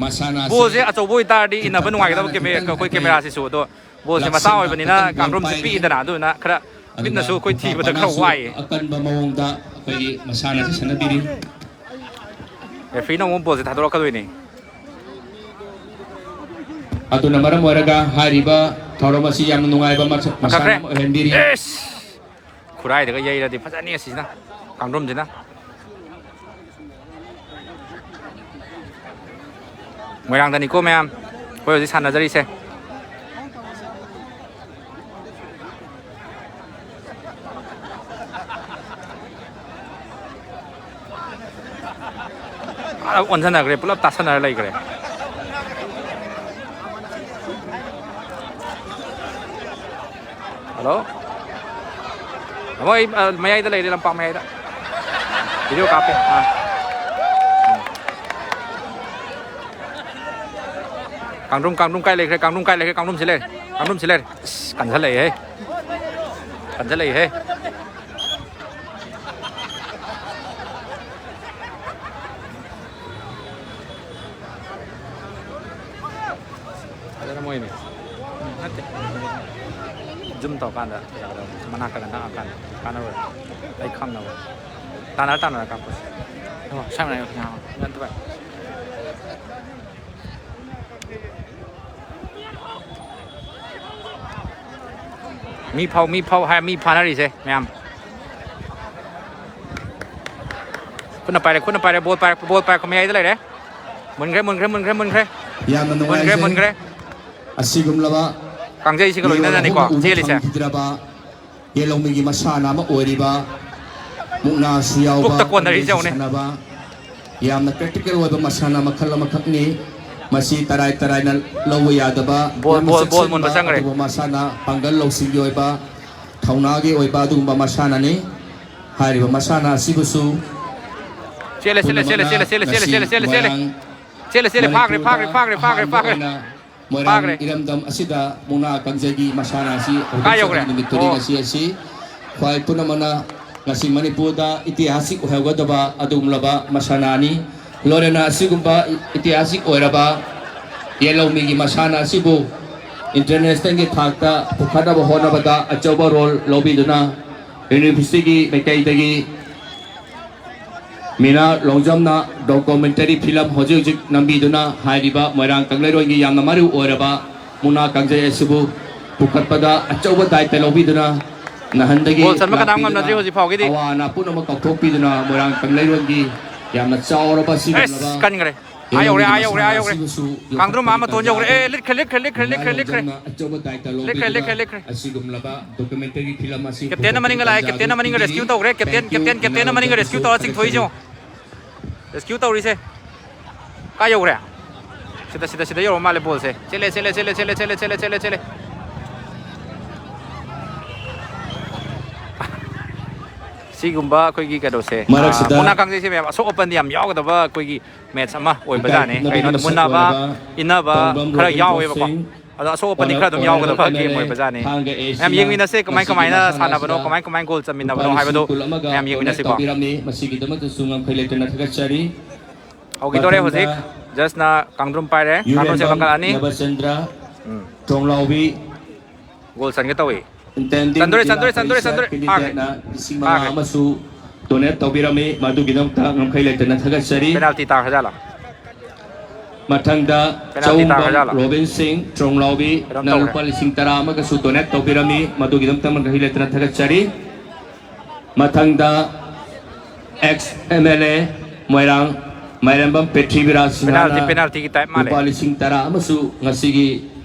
ꯃꯁꯥꯟꯅ ꯑꯁꯤ ꯕꯣꯜꯁꯦ ꯑꯆꯧꯕ ꯑꯣꯏꯇꯥꯔꯗꯤ ꯏꯟꯅꯕ ꯈꯤꯇꯪ ꯅꯨꯡꯉꯥꯏꯒꯗꯕ ꯀꯦꯃꯦ-, ꯈꯤꯇꯪ ꯑꯩꯈꯣꯏ ꯑꯩꯈꯣꯏ ꯀꯦꯃꯦꯔꯥꯁꯤꯁꯨ꯫ ꯑꯗꯣ ꯕꯣꯜꯁꯦ ꯃꯆꯥ ꯂꯥꯛꯁꯤꯟꯕ ꯑꯣꯏꯕꯅꯤꯅ ꯌꯥꯝ ꯀꯥꯡꯗ꯭ꯔꯨꯝꯁꯦ ꯄꯥꯏꯔꯤ꯫ ꯄꯤꯛꯏꯗꯅ, ꯑꯗꯨꯅ ꯈꯔ ꯑꯗꯨꯒ ꯃꯤꯠꯅꯁꯨ ꯑꯩꯈꯣꯏ ꯊꯤꯕꯗ ꯈꯔ ꯄꯥꯄꯥꯅꯁꯨ ꯋꯥꯏꯌꯦ꯫ ꯑꯀꯟꯕ ꯃꯑꯣꯡꯗ ꯑꯩꯈꯣꯏꯒꯤ ꯃꯁꯥꯟꯅ ꯑꯁꯤ ꯁꯥꯟꯅꯕꯤꯔꯤ꯫ ꯔꯦꯐ꯭ꯔꯤꯅ ꯑꯃꯨꯛ ꯕꯣꯜꯁꯦ ꯊꯥꯗꯣꯔꯛꯀꯗꯣꯏꯅꯤ꯫ ꯑꯗꯨꯅ ꯃꯔꯝ ꯑꯣꯏꯔꯒ ꯍꯥꯏꯔꯤꯕ ꯊꯧꯔꯝ ꯑꯁꯤ ꯌꯥꯝꯅ ꯅꯨꯡꯉꯥꯏꯕ ꯃꯁ-, ꯃꯁꯥꯟꯅ ꯀꯛꯈ꯭ꯔꯦ꯫ ꯑꯃ ꯑꯣꯏꯍꯟꯕꯤꯔꯤ꯫ ꯑꯦꯁ! ꯈꯨꯔꯥꯏꯗꯒ ꯌꯩꯔꯗꯤ ꯐꯖꯅꯤ ꯑꯁꯤꯁꯤꯅ, ꯀꯥꯡꯗ꯭ꯔꯨꯝꯁꯤꯅ꯫ ꯃꯣꯏꯔꯥꯡꯗꯅꯤꯀꯣ ꯃꯌꯥꯝ ꯑꯩꯈꯣꯏ ꯍꯧꯖꯤꯛ ꯁꯥꯟꯅꯖꯔꯤꯁꯦ꯫ ꯑꯥ, ꯑꯣꯟꯁꯟꯅꯈ꯭ꯔꯦ, ꯄꯨꯂꯞ ꯇꯥꯁꯟꯅꯔ ꯂꯩꯈ꯭ꯔꯦ꯫ ꯍꯜꯂꯣ? ꯇꯥꯃꯣ, ꯑꯩ, ꯑ, ꯃꯌꯥꯏꯗ ꯂꯩꯔꯦ, ꯂꯝꯄꯥꯛ ꯃꯌꯥꯏꯗ꯫ ꯚꯤꯗꯤꯑꯣ ꯀꯥꯞꯄꯦ꯫ ꯑꯥ꯫ ꯀꯥꯡꯗ꯭ꯔꯨꯝ, ꯀꯥꯡꯗ꯭ꯔꯨꯝ ꯀꯥꯏ ꯂꯩꯈ꯭ꯔꯦ? ꯀꯥꯡꯗ꯭ꯔꯨꯝ ꯀꯥꯏ ꯂꯩꯈ꯭ꯔꯦ? ꯀꯥꯡꯗ꯭ꯔꯨꯝꯁꯤ ꯂꯩꯔꯦ꯫ ꯀꯥꯡꯗ꯭ꯔꯨꯝꯁꯤ ꯂꯩꯔꯦ꯫ ꯑꯁ, ꯀꯟꯁꯤꯜꯂꯛꯏꯍꯦ꯫ ꯀꯟꯁꯤꯜꯂꯛꯏꯍꯦ꯫ ꯐꯖꯅ ꯃꯣꯏꯅꯤ꯫ ꯅꯠꯇꯦ꯫ ꯖꯨꯝ ꯇꯧꯔꯀꯥꯟꯗ ꯌꯥꯗꯕꯅꯤ꯫ ꯃꯅꯥꯛꯇꯒ ꯅꯛꯑꯀꯥꯟꯗ ꯀꯥꯟꯅꯔꯣꯏ꯫ ꯑꯩ ꯈꯪꯅꯕ꯫ ꯇꯥꯟꯅꯔ ꯇꯥꯟꯅꯔ ꯀꯥꯞꯄꯁꯦ꯫ ꯑꯣ, ꯁꯝꯅ ꯍꯥꯏꯔꯕꯗ, ꯑꯥ, ꯅꯠꯇꯕ꯫ ꯃꯤ ꯐꯥꯎ, ꯃꯤ ꯐꯥꯎ ꯍꯥꯏ, ꯃꯤ ꯐꯥꯅꯔꯤꯁꯦ ꯃꯌꯥꯝ꯫ ꯈꯨꯠꯅ ꯄꯥꯏꯔꯦ, ꯈꯨꯠꯅ ꯄꯥꯏꯔꯦ, ꯕꯣꯜ ꯄꯥꯏꯔꯛꯄ, ꯕꯣꯜ ꯄꯥꯏꯔꯛꯄ ꯃꯌꯥꯏꯗ ꯂꯩꯔꯦ꯫ ꯃꯨꯟꯈ꯭ꯔꯦ, ꯃꯨꯟꯈ꯭ꯔꯦ, ꯃꯨꯟꯈ꯭ꯔꯦ, ꯃꯨꯟꯈ꯭ꯔꯦ꯫ ꯌꯥꯝꯅ ꯃꯨꯟꯈ꯭ꯔꯦ, ꯅꯨꯡꯉꯥꯏꯖꯩ꯫ ꯃꯨꯟꯈ꯭ꯔꯦ꯫ ꯑꯁꯤꯒꯨꯝꯂꯕ ꯀꯥꯡꯖꯩꯁꯤꯒ ꯃꯤꯑꯣꯏ ꯂꯣꯏꯅꯅꯅꯤꯀꯣ ꯑꯍꯨꯝꯅ ꯎꯕ ꯆꯦꯜꯂꯤꯁꯦ꯫ ꯐꯪꯈꯤꯗ꯭ꯔꯕ ꯌꯦꯜꯍꯧꯃꯤꯒꯤ ꯃꯁꯥꯟꯅ ꯑꯃ ꯑꯣꯏꯔꯤꯕ ꯃꯨꯛꯅꯥꯁꯨ ꯌꯥꯎꯕ ꯄꯨꯛꯇ ꯀꯣꯟꯅꯔꯤꯁꯦ ꯀꯥꯡꯖꯩꯁꯨ ꯌꯦꯡꯉꯨꯅꯦ꯫ ꯁꯥꯟꯅꯕ ꯌꯥꯝꯅ practical ꯑꯣꯏꯕ ꯃꯁꯥꯟꯅ ꯃꯈꯜ ꯑꯃꯈꯛꯅꯤ꯫ ꯃꯁꯤ ꯇꯔꯥꯏ ꯇꯔꯥꯏꯅ ꯂꯧꯕ ꯌꯥꯗꯕ ꯕꯣꯜ, ꯌꯥꯝꯅ ꯕꯣꯜ, ꯕꯣꯜ ꯆꯦꯛꯁꯤꯟꯕ ꯃꯨꯟꯕ ꯆꯪꯈ꯭ꯔꯦ꯫ ꯑꯗꯨꯒꯨꯝꯕ ꯃꯁꯥꯟꯅ, ꯄꯥꯡꯒꯜ ꯂꯧꯁꯤꯡꯒꯤ ꯑꯣꯏꯕ, ꯊꯧꯅꯥꯒꯤ ꯑꯣꯏꯕ ꯑꯗꯨꯒꯨꯝꯕ ꯃꯁꯥꯟꯅꯅꯤ꯫ ꯍꯥꯏꯔꯤꯕ ꯃꯁꯥꯟꯅ ꯑꯁꯤꯕꯨꯁꯨ ꯆꯦꯜꯂꯦ, ꯆꯦꯜꯂꯦ, ꯄꯨꯝꯅꯃꯛꯅ ꯆꯦꯜꯂꯦ, ꯆꯦꯜꯂꯦ, ꯆꯦꯜꯂꯦ, ꯉꯁꯤ ꯆꯦꯜꯂꯦ, ꯆꯦꯜꯂꯦ, ꯆꯦꯜꯂꯦ꯫ ꯃꯣꯏꯔꯥꯡ ꯆꯦꯜꯂꯦ, ꯆꯦꯜꯂꯦ, ꯐꯥꯈ꯭ꯔꯦ, ꯃꯅꯤꯄꯨꯔꯗ ꯐꯥꯈ꯭ꯔꯦ, ꯐꯥꯈ꯭ꯔꯦ, ꯐꯥꯈ꯭ꯔꯦ, ꯑꯍꯥꯟꯕ ꯐꯥꯈ꯭ꯔꯦ꯫ ꯑꯣꯏꯅ ꯃꯣꯏꯔꯥꯡ ꯐꯥꯈ꯭ꯔꯦ꯫ ꯏꯔꯝꯗꯝ ꯑꯁꯤꯗ ꯃꯨꯛꯅꯥ ꯀꯥꯡꯖꯩꯒꯤ ꯃꯁꯥꯟꯅ ꯑꯁꯤ ꯀꯥꯏ ꯍꯧꯗꯣꯛꯆꯕꯒꯤ ꯌꯧꯈ꯭ꯔꯦ? ꯅꯨꯃꯤꯠ ꯊꯣꯛꯏ꯫ ꯑꯣ꯫ ꯉꯁꯤ ꯑꯁꯤ ꯈ꯭ꯋꯥꯏ ꯄꯨꯝꯅꯃꯛꯅ ꯉꯁꯤ ꯃꯅꯤꯄꯨꯔꯗ ꯏꯇꯤꯍꯥꯁꯤꯛ ꯑꯣꯏꯍꯧꯒꯗꯕ ꯑꯗꯨꯒꯨꯝꯂꯕ ꯃꯁꯥꯟꯅꯅꯤ꯫ ꯂꯣꯏꯅꯅ ꯑꯁꯤꯒꯨꯝꯕ ꯏꯇꯤꯍꯥꯁꯤꯛ ꯑꯣꯏꯔꯕ ꯌꯦꯜꯍꯧꯃꯤꯒꯤ ꯃꯁꯥꯟꯅ ꯑꯁꯤꯕꯨ ꯏꯟꯇꯔꯅꯦꯁꯅꯦꯜꯒꯤ ꯊꯥꯛꯇ ꯄꯨꯈꯠꯅꯕ ꯍꯣꯠꯅꯕꯗ ꯑꯆꯧꯕ ꯔꯣꯜ ꯂꯧꯕꯤꯗꯨꯅ ꯌꯨꯅꯤꯚꯔꯁꯤꯇꯤꯒꯤ ꯃꯥꯏꯀꯩꯗꯒꯤ ꯃꯤꯅꯥ ꯂꯣꯡꯖꯝꯅ ꯗꯣꯀꯨꯃꯦꯟꯇꯔꯤ ꯐꯤꯂꯝ ꯍꯧꯖꯤꯛ ꯍꯧꯖꯤꯛ ꯅꯝꯕꯤꯗꯨꯅ ꯍꯥꯏꯔꯤꯕ ꯃꯣꯏꯔꯥꯡ ꯀꯪꯂꯩꯔꯣꯟꯒꯤ ꯌꯥꯝꯅ ꯃꯔꯨ ꯑꯣꯏꯔꯕ ꯃꯨꯛꯅꯥ ꯀꯥꯡꯖꯩ ꯑꯁꯤꯕꯨ ꯄꯨꯈꯠꯄꯗ ꯑꯆꯧꯕ ꯗꯥꯏꯇ ꯂꯧꯕꯤꯗꯨꯅ ꯅꯍꯥꯟꯗꯒꯤ ꯒꯣꯜ ꯆꯟꯕ ꯀꯅꯥꯝ ꯂꯥꯛꯄꯤꯗꯨꯅ ꯉꯝꯅꯗ꯭ꯔꯤ ꯍꯧꯖꯤꯛ ꯐꯥꯎꯒꯤꯗꯤ꯫ ꯑꯋꯥ ꯑꯅꯥ ꯄꯨꯝꯅꯃꯛ ꯀꯥꯎꯊꯣꯛꯄꯤꯗꯨꯅ ꯃꯣꯏꯔꯥꯡ ꯀꯪꯂꯩꯔꯣꯟꯒꯤ ꯌꯥꯝꯅ ꯆꯥꯎꯔꯕ ꯑꯁ, ꯁꯤꯒꯨꯝꯂꯕ ꯀꯟꯈ꯭ꯔꯦ꯫ ꯑꯥ ꯌꯧꯔꯦ, ꯑꯥ ꯌꯧꯔꯦ, ꯑꯥ ꯌꯧꯔꯦ꯫ ꯑꯁꯤꯕꯨꯁꯨ ꯀꯥꯡꯗ꯭ꯔꯨꯝ ꯑꯥ ꯃꯇꯣꯟ ꯌꯧꯈ꯭ꯔꯦ꯫ ꯑꯦ, ꯂꯤꯠꯈ꯭ꯔꯦ, ꯂꯤꯠꯈ꯭ꯔꯦ, ꯂꯤꯠꯈ꯭ꯔꯦ, ꯂꯤꯠꯈ꯭ꯔꯦ, ꯂꯤꯠꯈ꯭ꯔꯦ꯫ ꯂꯣꯡꯖꯝꯅ ꯑꯆꯧꯕ ꯗꯥꯏꯇ ꯂꯤꯠꯈ꯭ꯔꯦ, ꯂꯤꯠꯈ꯭ꯔꯦ, ꯂꯣꯡꯖꯝꯅ ꯂꯤꯠꯈ꯭ꯔꯦ꯫ ꯑꯁꯤꯒꯨꯝꯂꯕ ꯗꯣꯀꯨꯃꯦꯟꯇꯔꯤ ꯐꯤꯂꯝ ꯑꯁꯤ ꯀꯦꯞꯇꯦꯟ ꯑꯃ ꯅꯤꯡꯒ ꯂꯥꯛꯑꯦ, ꯀꯦꯞꯇꯦꯟ ꯑꯃ ꯅꯤꯡꯒ ꯔꯦꯁꯀ꯭ꯌꯨ ꯇꯧꯈ꯭ꯔꯦ, ꯀꯦꯞꯇꯦꯟ, ꯀꯦꯞꯇꯦꯟ, ꯀꯦꯞꯇꯦꯟ ꯑꯃ ꯅꯤꯡꯒ ꯔꯦꯁꯀ꯭ꯌꯨ ꯇꯧꯔ ꯆꯤꯡꯊꯣꯛꯏꯁꯦ ꯌꯦꯡꯉꯣ꯫ ꯔꯦꯁꯀ꯭ꯌꯨ ꯇꯧꯔꯤꯁꯦ꯫ ꯀꯥꯏ ꯌꯧꯈ꯭ꯔꯦ? ꯁꯤꯗ, ꯁꯤꯗ, ꯁꯤꯗ ꯌꯧꯔ ꯃꯥꯜꯂꯦ ꯕꯣꯜꯁꯦ꯫ ꯆꯦꯜꯂꯦ, ꯆꯦꯜꯂꯦ, ꯆꯦꯜꯂꯦ꯫ ꯁꯤꯒꯨꯝꯕ ꯑꯩꯈꯣꯏꯒꯤ ꯀꯩꯅꯣꯁꯦ, ꯑꯥ, ꯃꯨꯛꯅꯥ ꯀꯥꯡꯖꯩꯁꯦ ꯃꯌꯥꯝ ꯑꯁꯣꯛ ꯑꯄꯟꯗꯤ ꯌꯥꯝ ꯌꯥꯎꯒꯗꯕ ꯑꯩꯈꯣꯏꯒꯤ ꯃꯦꯠꯆ ꯑꯃ ꯑꯣꯏꯕꯖꯥꯠꯅꯤ꯫ ꯀꯩꯅꯣꯗ ꯃꯨꯟꯅꯕ, ꯏꯟꯅꯕ ꯈꯔ ꯌꯥꯎꯋꯦꯕꯀꯣ꯫ ꯑꯗꯣ ꯑꯁꯣꯛ ꯑꯄꯟꯗꯤ ꯈꯔ ꯑꯗꯨꯝ ꯌꯥꯎꯒꯗꯕ ꯒꯦꯝ ꯑꯣꯏꯕꯖꯥꯠꯅꯤ꯫ ꯃꯌꯥꯝ ꯌꯦꯡꯃꯤꯟꯅꯁꯦ, ꯀꯃꯥꯏ ꯀꯃꯥꯏꯅ ꯁꯥꯟꯅꯕꯅꯣ, ꯀꯃꯥꯏ ꯀꯃꯥꯏ ꯒꯣꯜ ꯆꯟꯃꯤꯟꯅꯕꯅꯣ ꯍꯥꯏꯕꯗꯣ ꯃꯌꯥꯝ ꯌꯦꯡꯃꯤꯟꯅꯁꯤꯀꯣ꯫ ꯃꯁꯤꯒꯤꯗꯃꯛꯇꯁꯨ ꯉꯝꯈꯩ ꯂꯩꯇꯅ ꯊꯥꯒꯠꯆꯔꯤ꯫ ꯍꯧꯈꯤꯗꯣꯔꯦ ꯍꯧꯖꯤꯛ꯫ ꯃꯊꯪꯗ ꯖꯁꯅ ꯀꯥꯡꯗ꯭ꯔꯨꯝ ꯄꯥꯏꯔꯦ꯫ ꯀꯥꯡꯗ꯭ꯔꯨꯝꯁꯦ ꯌꯨꯔꯦꯝꯕꯝ ꯃꯈꯜ ꯑꯅꯤ꯫ ꯅꯕꯆꯟꯗ꯭ꯔ ꯎꯝ꯫ ꯇ꯭ꯔꯣꯡꯂꯥꯎꯕꯤ꯫ ꯒꯣꯜ ꯆꯟꯒꯦ ꯇꯧꯏ꯫ Intending ꯆꯟꯗꯣꯔꯦ, ꯆꯟꯗꯣꯔꯦ, ꯖꯤꯂꯥ ꯆꯟꯗꯣꯔꯦ, ꯄꯔꯤꯁꯠ ꯆꯟꯗꯣꯔꯦ꯫ ꯐꯥꯈ꯭ꯔꯦ꯫ Candidateꯅ ꯂꯤꯁꯤꯡ ꯃꯉꯥ ꯐꯥꯈ꯭ꯔꯦ꯫ ꯑꯃꯁꯨ donate ꯇꯧꯕꯤꯔꯝꯃꯤ꯫ ꯃꯗꯨꯒꯤꯗꯃꯛꯇ ꯉꯝꯈꯩ ꯂꯩꯇꯅ ꯊꯥꯒꯠꯆꯔꯤ꯫ ꯄꯦꯅꯥꯜꯇꯤ ꯇꯥꯈ꯭ꯔꯖꯥꯠꯂꯣ? ꯃꯊꯪꯗ ꯄꯦꯅꯥꯜꯇꯤ ꯆꯧꯕꯝ ꯇꯥꯈ꯭ꯔꯖꯥꯠꯂꯣ? ꯔꯣꯕꯤꯟ ꯁꯤꯡ ꯀꯩꯅꯣꯝ ꯇ꯭ꯔꯣꯡꯂꯥꯎꯕꯤꯅ ꯇꯧꯈ꯭ꯔꯦ꯫ ꯂꯨꯄꯥ ꯂꯤꯁꯤꯡ ꯇꯔꯥ ꯑꯃꯒꯁꯨ donate ꯇꯧꯕꯤꯔꯝꯃꯤ꯫ ꯃꯗꯨꯒꯤꯗꯃꯛꯇ ꯉꯝꯈꯩ ꯂꯩꯇꯅ ꯊꯥꯒꯠꯆꯔꯤ꯫ ꯃꯊꯪꯗ ex M L A ꯃꯣꯏꯔꯥꯡ ꯃꯥꯏꯔꯦꯝꯕꯝ ꯄ꯭ꯔꯤꯊꯤꯕꯤꯔꯥꯖ ꯁꯤꯡꯍꯅ ꯄꯦꯅꯥꯜꯇꯤ, ꯄꯦꯅꯥꯜꯇꯤꯒꯤ ꯇꯥꯏꯞ ꯃꯥꯜꯂꯦ꯫ ꯂꯨꯄꯥ ꯂꯤꯁꯤꯡ ꯇꯔꯥ ꯑꯃꯁꯨ ꯉꯁꯤꯒꯤ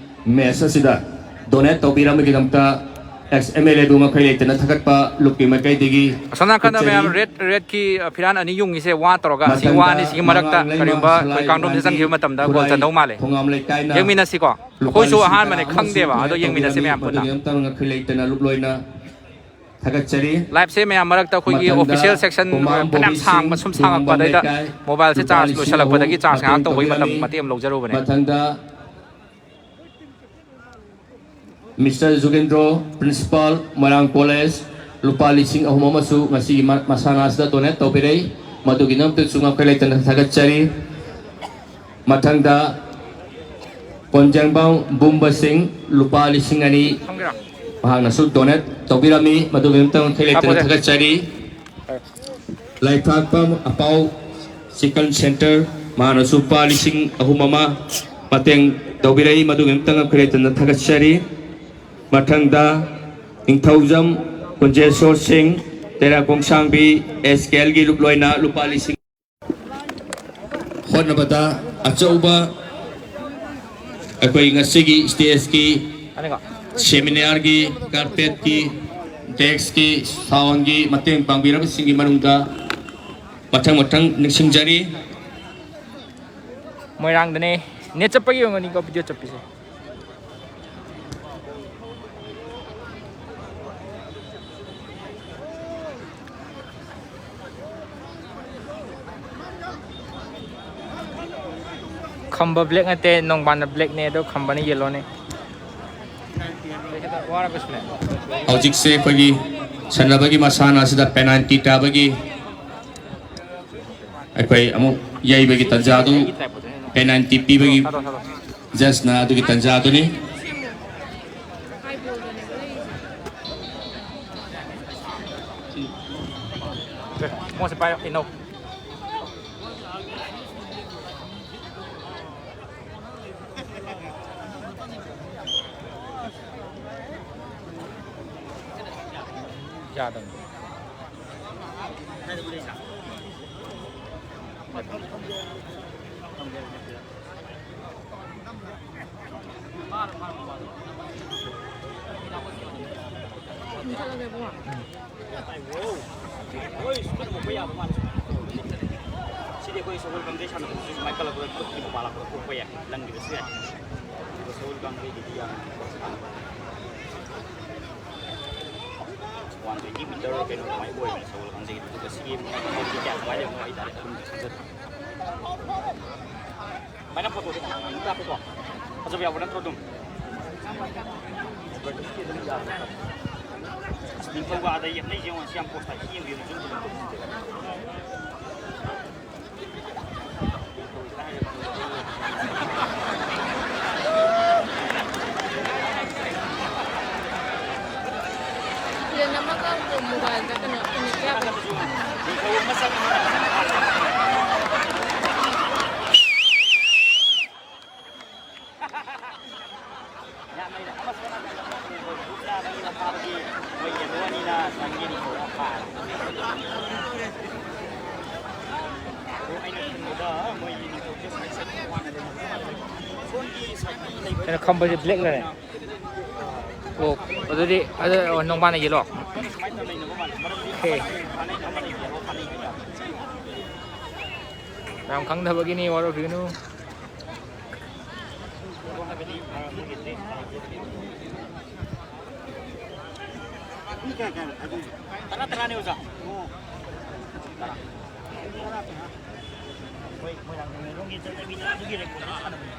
ꯃꯦꯠꯆ ꯑꯁꯤꯗ donate ꯇꯧꯕꯤꯔꯝꯕꯒꯤꯗꯃꯛꯇ ex M L A ꯕꯨ ꯃꯈꯩ ꯂꯩꯇꯅ ꯊꯥꯒꯠꯄ ꯂꯨꯞꯀꯤ ꯃꯥꯏꯀꯩꯗꯒꯤ ꯑꯁꯣꯝ ꯅꯥꯀꯟꯗ ꯎꯠꯆꯔꯤ꯫ ꯃꯌꯥꯝ ꯔꯦꯠ, ꯔꯦꯠꯀꯤ, ꯑ, ꯐꯤꯔꯥꯟ ꯑꯅꯤ ꯌꯨꯡꯉꯤꯁꯦ ꯋꯥ ꯇꯧꯔꯒ ꯑꯁꯤ ꯃꯊꯪꯗ ꯋꯥꯅꯤ, ꯁꯤꯒꯤ ꯃꯔꯛꯇ ꯃꯉꯥꯡ ꯂꯩꯃ ꯀꯔꯤꯒꯨꯝꯕ ꯑꯩꯈꯣꯏ ꯁꯂꯥꯏ ꯀꯥꯡꯗ꯭ꯔꯨꯝꯁꯦ ꯃꯥꯟꯕꯤ ꯆꯪꯈꯤꯕ ꯃꯇꯝꯗ ꯒꯣꯜ ꯈꯨꯔꯥꯏ ꯆꯟꯗꯧ ꯃꯥꯜꯂꯦ꯫ ꯈꯣꯡꯉꯥꯝ ꯂꯩꯀꯥꯏꯅ ꯌꯦꯡꯃꯤꯟꯅꯁꯤꯀꯣ꯫ ꯂꯨꯄꯥ ꯑꯩꯈꯣꯏꯁꯨ ꯂꯤꯁꯤꯡ ꯑꯍꯥꯟꯕꯅꯦ ꯇꯔꯥ ꯈꯪꯗꯦꯕ, ꯑꯃꯁꯨ ꯑꯗꯣ donate ꯌꯦꯡꯃꯤꯟꯅꯁꯤ ꯇꯧꯕꯤꯔꯝꯃꯤ꯫ ꯃꯌꯥꯝ ꯄꯨꯟꯅ꯫ ꯃꯗꯨꯒꯤꯗꯃꯛꯇ ꯉꯝꯈꯩ ꯂꯩꯇꯅ ꯂꯨꯞ ꯂꯣꯏꯅ ꯊꯥꯒꯠꯆꯔꯤ꯫ Liveꯁꯦ ꯃꯌꯥꯝ ꯃꯔꯛꯇ ꯑꯩꯈꯣꯏꯒꯤ ꯃꯊꯪꯗ official section ꯈꯣꯡꯉꯥꯝ ꯐꯅꯌꯥꯝ ꯕꯣꯕꯤ ꯁꯥꯡꯕ ꯁꯤꯡ, ꯁꯨꯝ ꯁꯥꯡꯉꯛꯄ ꯈꯣꯡꯉꯥꯝꯕꯝ ꯑꯗꯩꯗ ꯂꯩꯀꯥꯏ, mobileꯁꯦ ꯂꯨꯄꯥ charge ꯂꯤꯁꯤꯡ ꯑꯍꯨꯝ ꯂꯣꯏꯁꯤꯜꯂꯛꯄꯗꯒꯤ charge ꯉꯥꯏꯍꯥꯛ ꯃꯇꯦꯡ ꯇꯧꯕꯒꯤ ꯃꯇꯝ ꯇꯧꯕꯤꯔꯝꯃꯤ꯫ ꯃꯇꯦꯛ ꯑꯃ ꯂꯧꯖꯔꯨꯕꯅꯦ꯫ ꯃꯊꯪꯗ Mister ꯖꯨꯒꯦꯟꯗ꯭ꯔꯣ, Principal, ꯃꯣꯏꯔꯥꯡ College, ꯂꯨꯄꯥ ꯂꯤꯁꯤꯡ ꯑꯍꯨꯝ ꯑꯃꯁꯨ ꯉꯁꯤꯒꯤ ꯃ-, ꯃꯁꯥꯟꯅ ꯑꯁꯤꯗ donate ꯇꯧꯕꯤꯔꯛꯏ꯫ ꯃꯗꯨꯒꯤꯗꯃꯛꯇꯁꯨ ꯉꯝꯈꯩ ꯂꯩꯇꯅ ꯊꯥꯒꯠꯆꯔꯤ꯫ ꯃꯊꯪꯗ ꯀꯣꯟꯖꯦꯡꯕꯝ ꯕꯨꯝꯕ ꯁꯤꯡ, ꯂꯨꯄꯥ ꯂꯤꯁꯤꯡ ꯑꯅꯤ, ꯃꯍꯥꯛꯅꯁꯨ donate ꯇꯧꯕꯤꯔꯝꯃꯤ꯫ ꯃꯗꯨꯒꯤꯗꯃꯛꯇ ꯉꯝꯈꯩ ꯂꯩꯇꯅ ꯊꯥꯒꯠꯆꯔꯤ꯫ ꯂꯩꯐꯥꯛꯄꯝ ꯑꯄꯥꯎ Chicken Center, ꯃꯍꯥꯛꯅꯁꯨ ꯂꯨꯄꯥ ꯂꯤꯁꯤꯡ ꯑꯍꯨꯝ ꯑꯃ ꯃꯇꯦꯡ ꯇꯧꯕꯤꯔꯛꯏ꯫ ꯃꯗꯨꯒꯤꯗꯃꯛꯇ ꯉꯝꯈꯩ ꯂꯩꯇꯅ ꯊꯥꯒꯠꯆꯔꯤ꯫ ꯃꯊꯪꯗ ꯅꯤꯡꯊꯧꯖꯝ ꯀꯨꯟꯖꯦꯁꯣꯔ ꯁꯤꯡ, ꯇꯦꯔꯥ ꯀꯣꯡꯁꯥꯡꯕꯤ S K L ꯒꯤ ꯂꯨꯞꯂꯣꯏꯅ ꯂꯨꯄꯥ ꯂꯤꯁꯤꯡ꯫ ꯍꯣꯠꯅꯕꯗ ꯑꯆꯧꯕ ꯑꯩꯈꯣꯏ ꯉꯁꯤꯒꯤ stage ꯀꯤ, seminar ꯒꯤ, carpet ꯀꯤ, desk ꯀꯤ, sound ꯒꯤ ꯃꯇꯦꯡ ꯄꯥꯡꯕꯤꯔꯕꯁꯤꯡꯒꯤ ꯃꯅꯨꯡꯗ ꯃꯊꯪ ꯃꯊꯪ ꯅꯤꯡꯁꯤꯡꯖꯔꯤ꯫ ꯃꯣꯏꯔꯥꯡꯗꯅꯦ꯫ Net ꯆꯞꯄꯒꯤ ꯑꯣꯏꯔꯝꯒꯅꯤꯀꯣ video ꯆꯞꯄꯤꯁꯦ꯫ ꯈꯝꯕ black ꯅꯠꯇꯦ, ꯅꯣꯡꯕꯥꯟꯅ black ꯅꯦ, ꯑꯗꯣ ꯈꯝꯕꯅ yellow ꯅꯦ꯫ ꯍꯧꯖꯤꯛꯁꯦ ꯑꯩꯈꯣꯏꯒꯤ ꯁꯥꯟꯅꯕꯒꯤ ꯃꯁꯥꯟꯅ ꯑꯁꯤꯗ penalty ꯇꯥꯕꯒꯤ ꯑꯩꯈꯣꯏ ꯑꯃꯨꯛ ꯌꯩꯕꯒꯤ ꯇꯥꯟꯖꯥꯗꯨ, penalty ꯄꯤꯕꯒꯤ judge ꯅ ꯑꯗꯨꯒꯤ ꯇꯥꯟꯖꯥꯗꯨꯅꯤ꯫ ꯃꯣꯏꯁꯦ ꯄꯥꯏꯔꯣ, ꯏꯅꯧ꯫ ꯌꯥꯗꯕꯅꯤ꯫ ꯁꯤꯗꯤ ꯑꯩꯈꯣꯏ ꯁꯒꯣꯜ ꯀꯥꯡꯖꯩ ꯁꯥꯟꯅꯕꯗꯁꯨ ꯁꯨꯃꯥꯏꯅ ꯀꯜꯂꯛꯄꯗ ꯈꯨꯠꯀꯤ ꯃꯄꯥ ꯂꯥꯛꯄꯗ ꯄꯣꯛꯄ ꯌꯥꯏ, ꯂꯪꯈꯤꯕꯁꯨ ꯌꯥꯏ꯫ ꯑꯗꯨꯒ ꯁꯒꯣꯜ ꯀꯥꯡꯖꯩꯒꯤꯗꯤ ꯌꯥꯝ one twenty meter ꯀꯩꯅꯣ ꯑꯗꯨꯃꯥꯏꯅ ꯑꯣꯏꯕꯅꯦ ꯁꯒꯣꯜ ꯀꯥꯡꯖꯩꯒꯤꯗꯤ꯫ ꯑꯗꯨꯒ ꯁꯤꯒꯤ ꯃꯈꯣꯟꯁꯦ ꯀꯌꯥ ꯀꯃꯥꯏꯅ ꯂꯩꯕꯅꯣ ꯑꯩ direct ꯑꯗꯨꯝꯗꯤ ꯈꯪꯖꯗꯦ꯫ ꯁꯨꯃꯥꯏꯅ photo ꯁꯦ ꯉꯥꯏꯍꯥꯛ ꯉꯥꯏꯍꯥꯛ ꯀꯥꯞꯄꯨꯀꯣ꯫ ꯐꯖꯕ ꯌꯥꯎꯕ ꯅꯠꯇ꯭ꯔꯣ ꯑꯗꯨꯝ? Advertise ꯇꯤ ꯑꯗꯨꯝ ꯌꯥꯕ ꯅꯠꯇ꯭ꯔꯣ? ꯑꯁ, ꯅꯤꯡꯊꯧꯒ ꯑꯥꯗ ꯌꯦꯞꯅꯩꯁꯦ ꯌꯦꯡꯉꯣ, ꯁꯤ ꯌꯥꯝ ꯄꯣꯁ ꯇꯥꯏ꯫ ꯁꯤ ꯌꯦꯡꯕꯤꯌꯨ, ꯁꯤ ꯌꯦꯡꯕꯤꯌꯨ꯫ ꯌꯦꯟ ꯑꯃꯒ ꯃꯣꯕꯥꯏꯜꯗ ꯀꯩꯅꯣ ꯏꯅꯦꯠ ꯌꯥꯗꯕ꯫ ꯅꯤꯡꯊꯧ ꯑꯃ ꯆꯪꯉꯦ꯫ ꯀꯩꯅꯣ ꯈꯝꯕꯁꯦ ꯕ꯭ꯂꯦꯛ ꯂꯩꯔꯦ꯫ ꯑꯣ, ꯑꯗꯨꯗꯤ ꯑꯗꯨ, ꯑꯣ, ꯅꯣꯡꯕꯥꯟꯅ ꯌꯦꯜꯂꯣ꯫ ꯑꯣꯀꯦ꯫ ꯌꯥꯝ ꯈꯪꯗꯕꯒꯤꯅꯤ, ꯋꯥꯔꯧꯕꯤꯒꯅꯨ꯫ ꯇꯔꯥ ꯇꯔꯥꯅꯦ, ꯑꯣꯖꯥ꯫ ꯃꯣꯏ, ꯃꯣꯏꯔꯥꯡ ꯀꯪꯂꯩꯔꯣꯡꯒꯤ ꯆꯠꯅꯕꯤꯅꯤ, ꯑꯗꯨꯒꯤ ꯔꯦꯀꯣꯔꯗꯤꯡ ꯁꯥꯟꯅꯕꯅꯤ꯫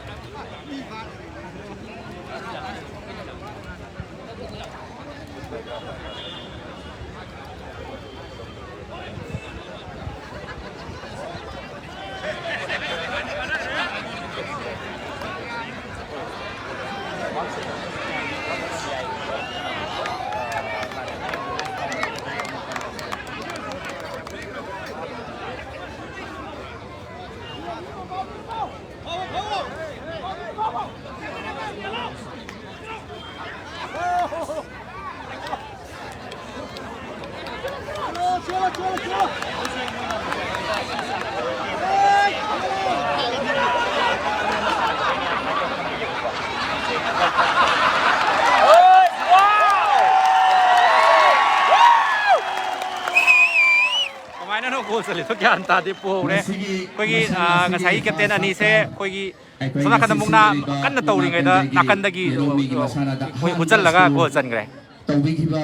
ꯀꯃꯥꯏꯅꯅꯣ ꯒꯣꯜ ꯆꯜꯂꯤꯗꯣ ꯒ꯭ꯌꯥꯟ ꯇꯥꯗꯦ, ꯄꯣꯍꯧꯔꯦ꯫ ꯉꯁꯤꯒꯤ ꯑꯩꯈꯣꯏꯒꯤ, ꯃꯁꯥꯟꯅ ꯑꯥ, ꯑꯁꯤꯒꯤ ꯉꯁꯥꯏꯒꯤ ꯀꯦꯞꯇꯦꯟ ꯃꯁꯥꯟꯅ ꯑꯅꯤꯁꯦ ꯑꯩꯈꯣꯏꯒꯤ ꯑꯩꯈꯣꯏ ꯁꯣꯝ ꯅꯥꯀꯟꯗ ꯉꯁꯤꯒꯤ ꯃꯨꯛꯅꯥ ꯆꯠꯂꯤꯕ ꯀꯟꯅ ꯇꯧꯔꯤꯉꯩꯗ ꯅꯥꯀꯟꯗꯒꯤ ꯅꯥꯀꯟꯗꯒꯤ ꯂꯤꯂꯣꯡ ꯃꯤꯒꯤ ꯃꯁꯥꯟꯅꯗ ꯃꯣꯏ ꯑꯍꯥꯟꯕ ꯍꯨꯠꯆꯜꯂꯒ ꯁ꯭ꯀꯣꯔ ꯒꯣꯜ ꯆꯟꯈ꯭ꯔꯦ꯫ ꯇꯧꯕꯤꯈꯤꯕ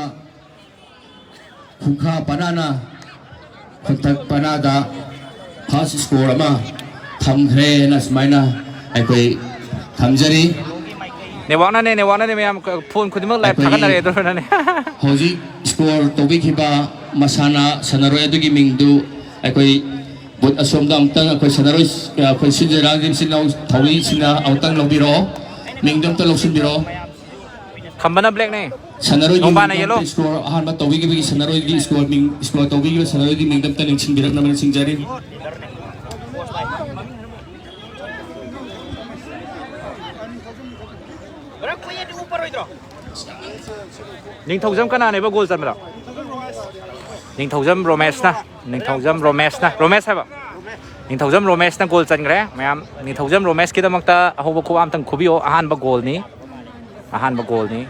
ꯈꯨꯟꯈꯥ ꯄꯅꯥꯅ ꯈꯨꯟꯊꯛ ꯄꯅꯥꯗ ꯐꯥꯔꯁ ꯁ꯭ꯀꯣꯔ ꯑꯃ ꯊꯝꯈ꯭ꯔꯦꯅ ꯁꯨꯃꯥꯏꯅ ꯑꯩꯈꯣꯏ ꯊꯝꯖꯔꯤ꯫ ꯅꯦꯠꯋꯥꯛꯅꯅꯦ, ꯅꯦꯠꯋꯥꯛꯅꯅꯦ, ꯃꯌꯥꯝ꯫ ꯐꯣꯟ ꯈꯨꯗꯤꯡꯃꯛ ꯂꯥꯏꯚ ꯑꯩꯈꯣꯏꯒꯤ ꯊꯥꯒꯠꯅꯔꯦ ꯑꯗꯨꯅꯅꯦ꯫ ꯍꯧꯖꯤꯛ ꯁ꯭ꯀꯣꯔ ꯇꯧꯕꯤꯈꯤꯕ ꯃꯁꯥꯟꯅ ꯁꯥꯟꯅꯔꯣꯏ ꯑꯗꯨꯒꯤ ꯃꯤꯡꯗꯨ ꯑꯩꯈꯣꯏ ꯕꯨꯠ ꯑꯁꯣꯝꯗ ꯑꯃꯨꯛꯇꯪ ꯑꯩꯈꯣꯏ ꯁꯥꯟꯅꯔꯣꯏ, ꯑꯩꯈꯣꯏ ꯁꯤꯟꯖꯔꯥꯡ ꯏꯆꯤꯟ ꯏꯅꯥꯎ ꯊꯧꯃꯤꯁꯤꯡꯅ ꯑꯃꯨꯛꯇꯪ ꯂꯧꯕꯤꯔꯛꯑꯣ꯫ ꯃꯤꯡꯗꯨ ꯑꯝꯇ ꯂꯧꯁꯤꯟꯕꯤꯔꯛꯑꯣ꯫ ꯈꯝꯕꯅ ꯕ꯭ꯂꯦꯛꯅꯦ꯫ ꯁꯥꯟꯅꯔꯣꯏꯒꯤ ꯅꯣꯡꯕꯥꯅ ꯃꯤꯡꯗꯨ ꯌꯦꯜꯂꯣ꯫ ꯑꯝꯇ ꯁ꯭ꯀꯣꯔ ꯑꯍꯥꯟꯕ ꯇꯧꯕꯤꯈꯤꯕꯒꯤ ꯁꯥꯟꯅꯔꯣꯏꯒꯤ ꯁ꯭ꯀꯣꯔ ꯃꯤꯡ, ꯁ꯭ꯀꯣꯔ ꯇꯧꯕꯤꯈꯤꯕ ꯁꯥꯟꯅꯔꯣꯏꯒꯤ ꯃꯤꯡꯗꯨ ꯑꯝꯇ ꯅꯤꯡꯁꯤꯡꯕꯤꯔꯛꯅꯕ ꯅꯤꯡꯁꯤꯡꯖꯔꯤ꯫ ꯅꯤꯡꯊꯧꯖꯝ ꯀꯅꯥꯅꯦꯕ ꯒꯣꯜ ꯆꯟꯕꯗ? ꯅꯤꯡꯊꯧꯖꯝ ꯔꯣꯃꯦꯁꯅ꯫ ꯅꯤꯡꯊꯧꯖꯝ ꯔꯣꯃꯦꯁꯅ꯫ ꯔꯣꯃꯦꯁ ꯍꯥꯏꯕ꯫ ꯅꯤꯡꯊꯧꯖꯝ ꯔꯣꯃꯦꯁꯅ ꯒꯣꯜ ꯆꯟꯈ꯭ꯔꯦ꯫ ꯃꯌꯥꯝ, ꯅꯤꯡꯊꯧꯖꯝ ꯔꯣꯃꯦꯁꯀꯤꯗꯃꯛꯇ ꯑꯍꯧꯕ ꯈꯨꯕꯥꯛ ꯑꯝꯇꯪ ꯈꯨꯕꯤꯌꯣ꯫ ꯑꯍꯥꯟꯕ ꯒꯣꯜꯅꯤ꯫ ꯑꯍꯥꯟꯕ ꯒꯣꯜꯅꯤ꯫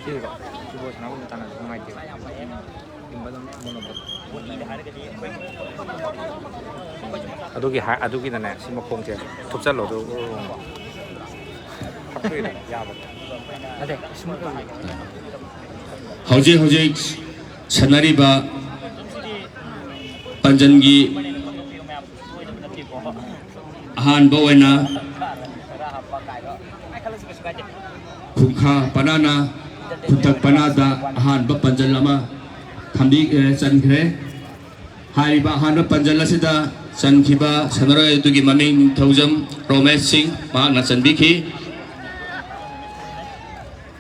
ꯁꯤꯗꯤꯀꯣ, ꯐꯨꯠꯕꯣꯜ ꯁꯥꯟꯅꯕ ꯃꯇꯥꯡꯗ ꯅꯨꯡꯉꯥꯏꯇꯦꯕ꯫ ꯑꯗꯨꯒꯤ ꯍꯥꯏ-, ꯑꯗꯨꯒꯤꯗꯅꯦ, ꯁꯤ ꯃꯈꯣꯡꯁꯦ ꯊꯨꯞꯆꯜꯂꯣ, ꯑꯗꯨ ꯍꯥꯞꯇꯣꯛꯏꯗꯅ ꯌꯥꯕꯅꯦ꯫ ꯅꯠꯇꯦ, ꯁꯨꯝ ꯇꯧꯔꯤ꯫ ꯍꯧꯖꯤꯛ ꯍꯧꯖꯤꯛ ꯁꯥꯟꯅꯔꯤꯕ ꯄꯟꯖꯟꯒꯤ ꯑꯍꯥꯟꯕ ꯑꯣꯏꯅ ꯈꯨꯟꯈꯥ ꯄꯅꯥꯅ ꯈꯨꯟꯊꯛ ꯄꯅꯥꯗ ꯑꯍꯥꯟꯕ ꯄꯟꯖꯜ ꯑꯃ ꯊꯝꯕꯤ-, ꯑꯦ, ꯆꯟꯈ꯭ꯔꯦ꯫ ꯍꯥꯏꯔꯤꯕ ꯑꯍꯥꯟꯕ ꯄꯟꯖꯜ ꯑꯁꯤꯗ ꯆꯟꯈꯤꯕ ꯁꯥꯟꯅꯔꯣꯏ ꯑꯗꯨꯒꯤ ꯃꯃꯤꯡ ꯅꯤꯡꯊꯧꯖꯝ ꯔꯣꯃꯦꯁ ꯁꯤꯡ ꯃꯍꯥꯛꯅ ꯆꯟꯕꯤꯈꯤ꯫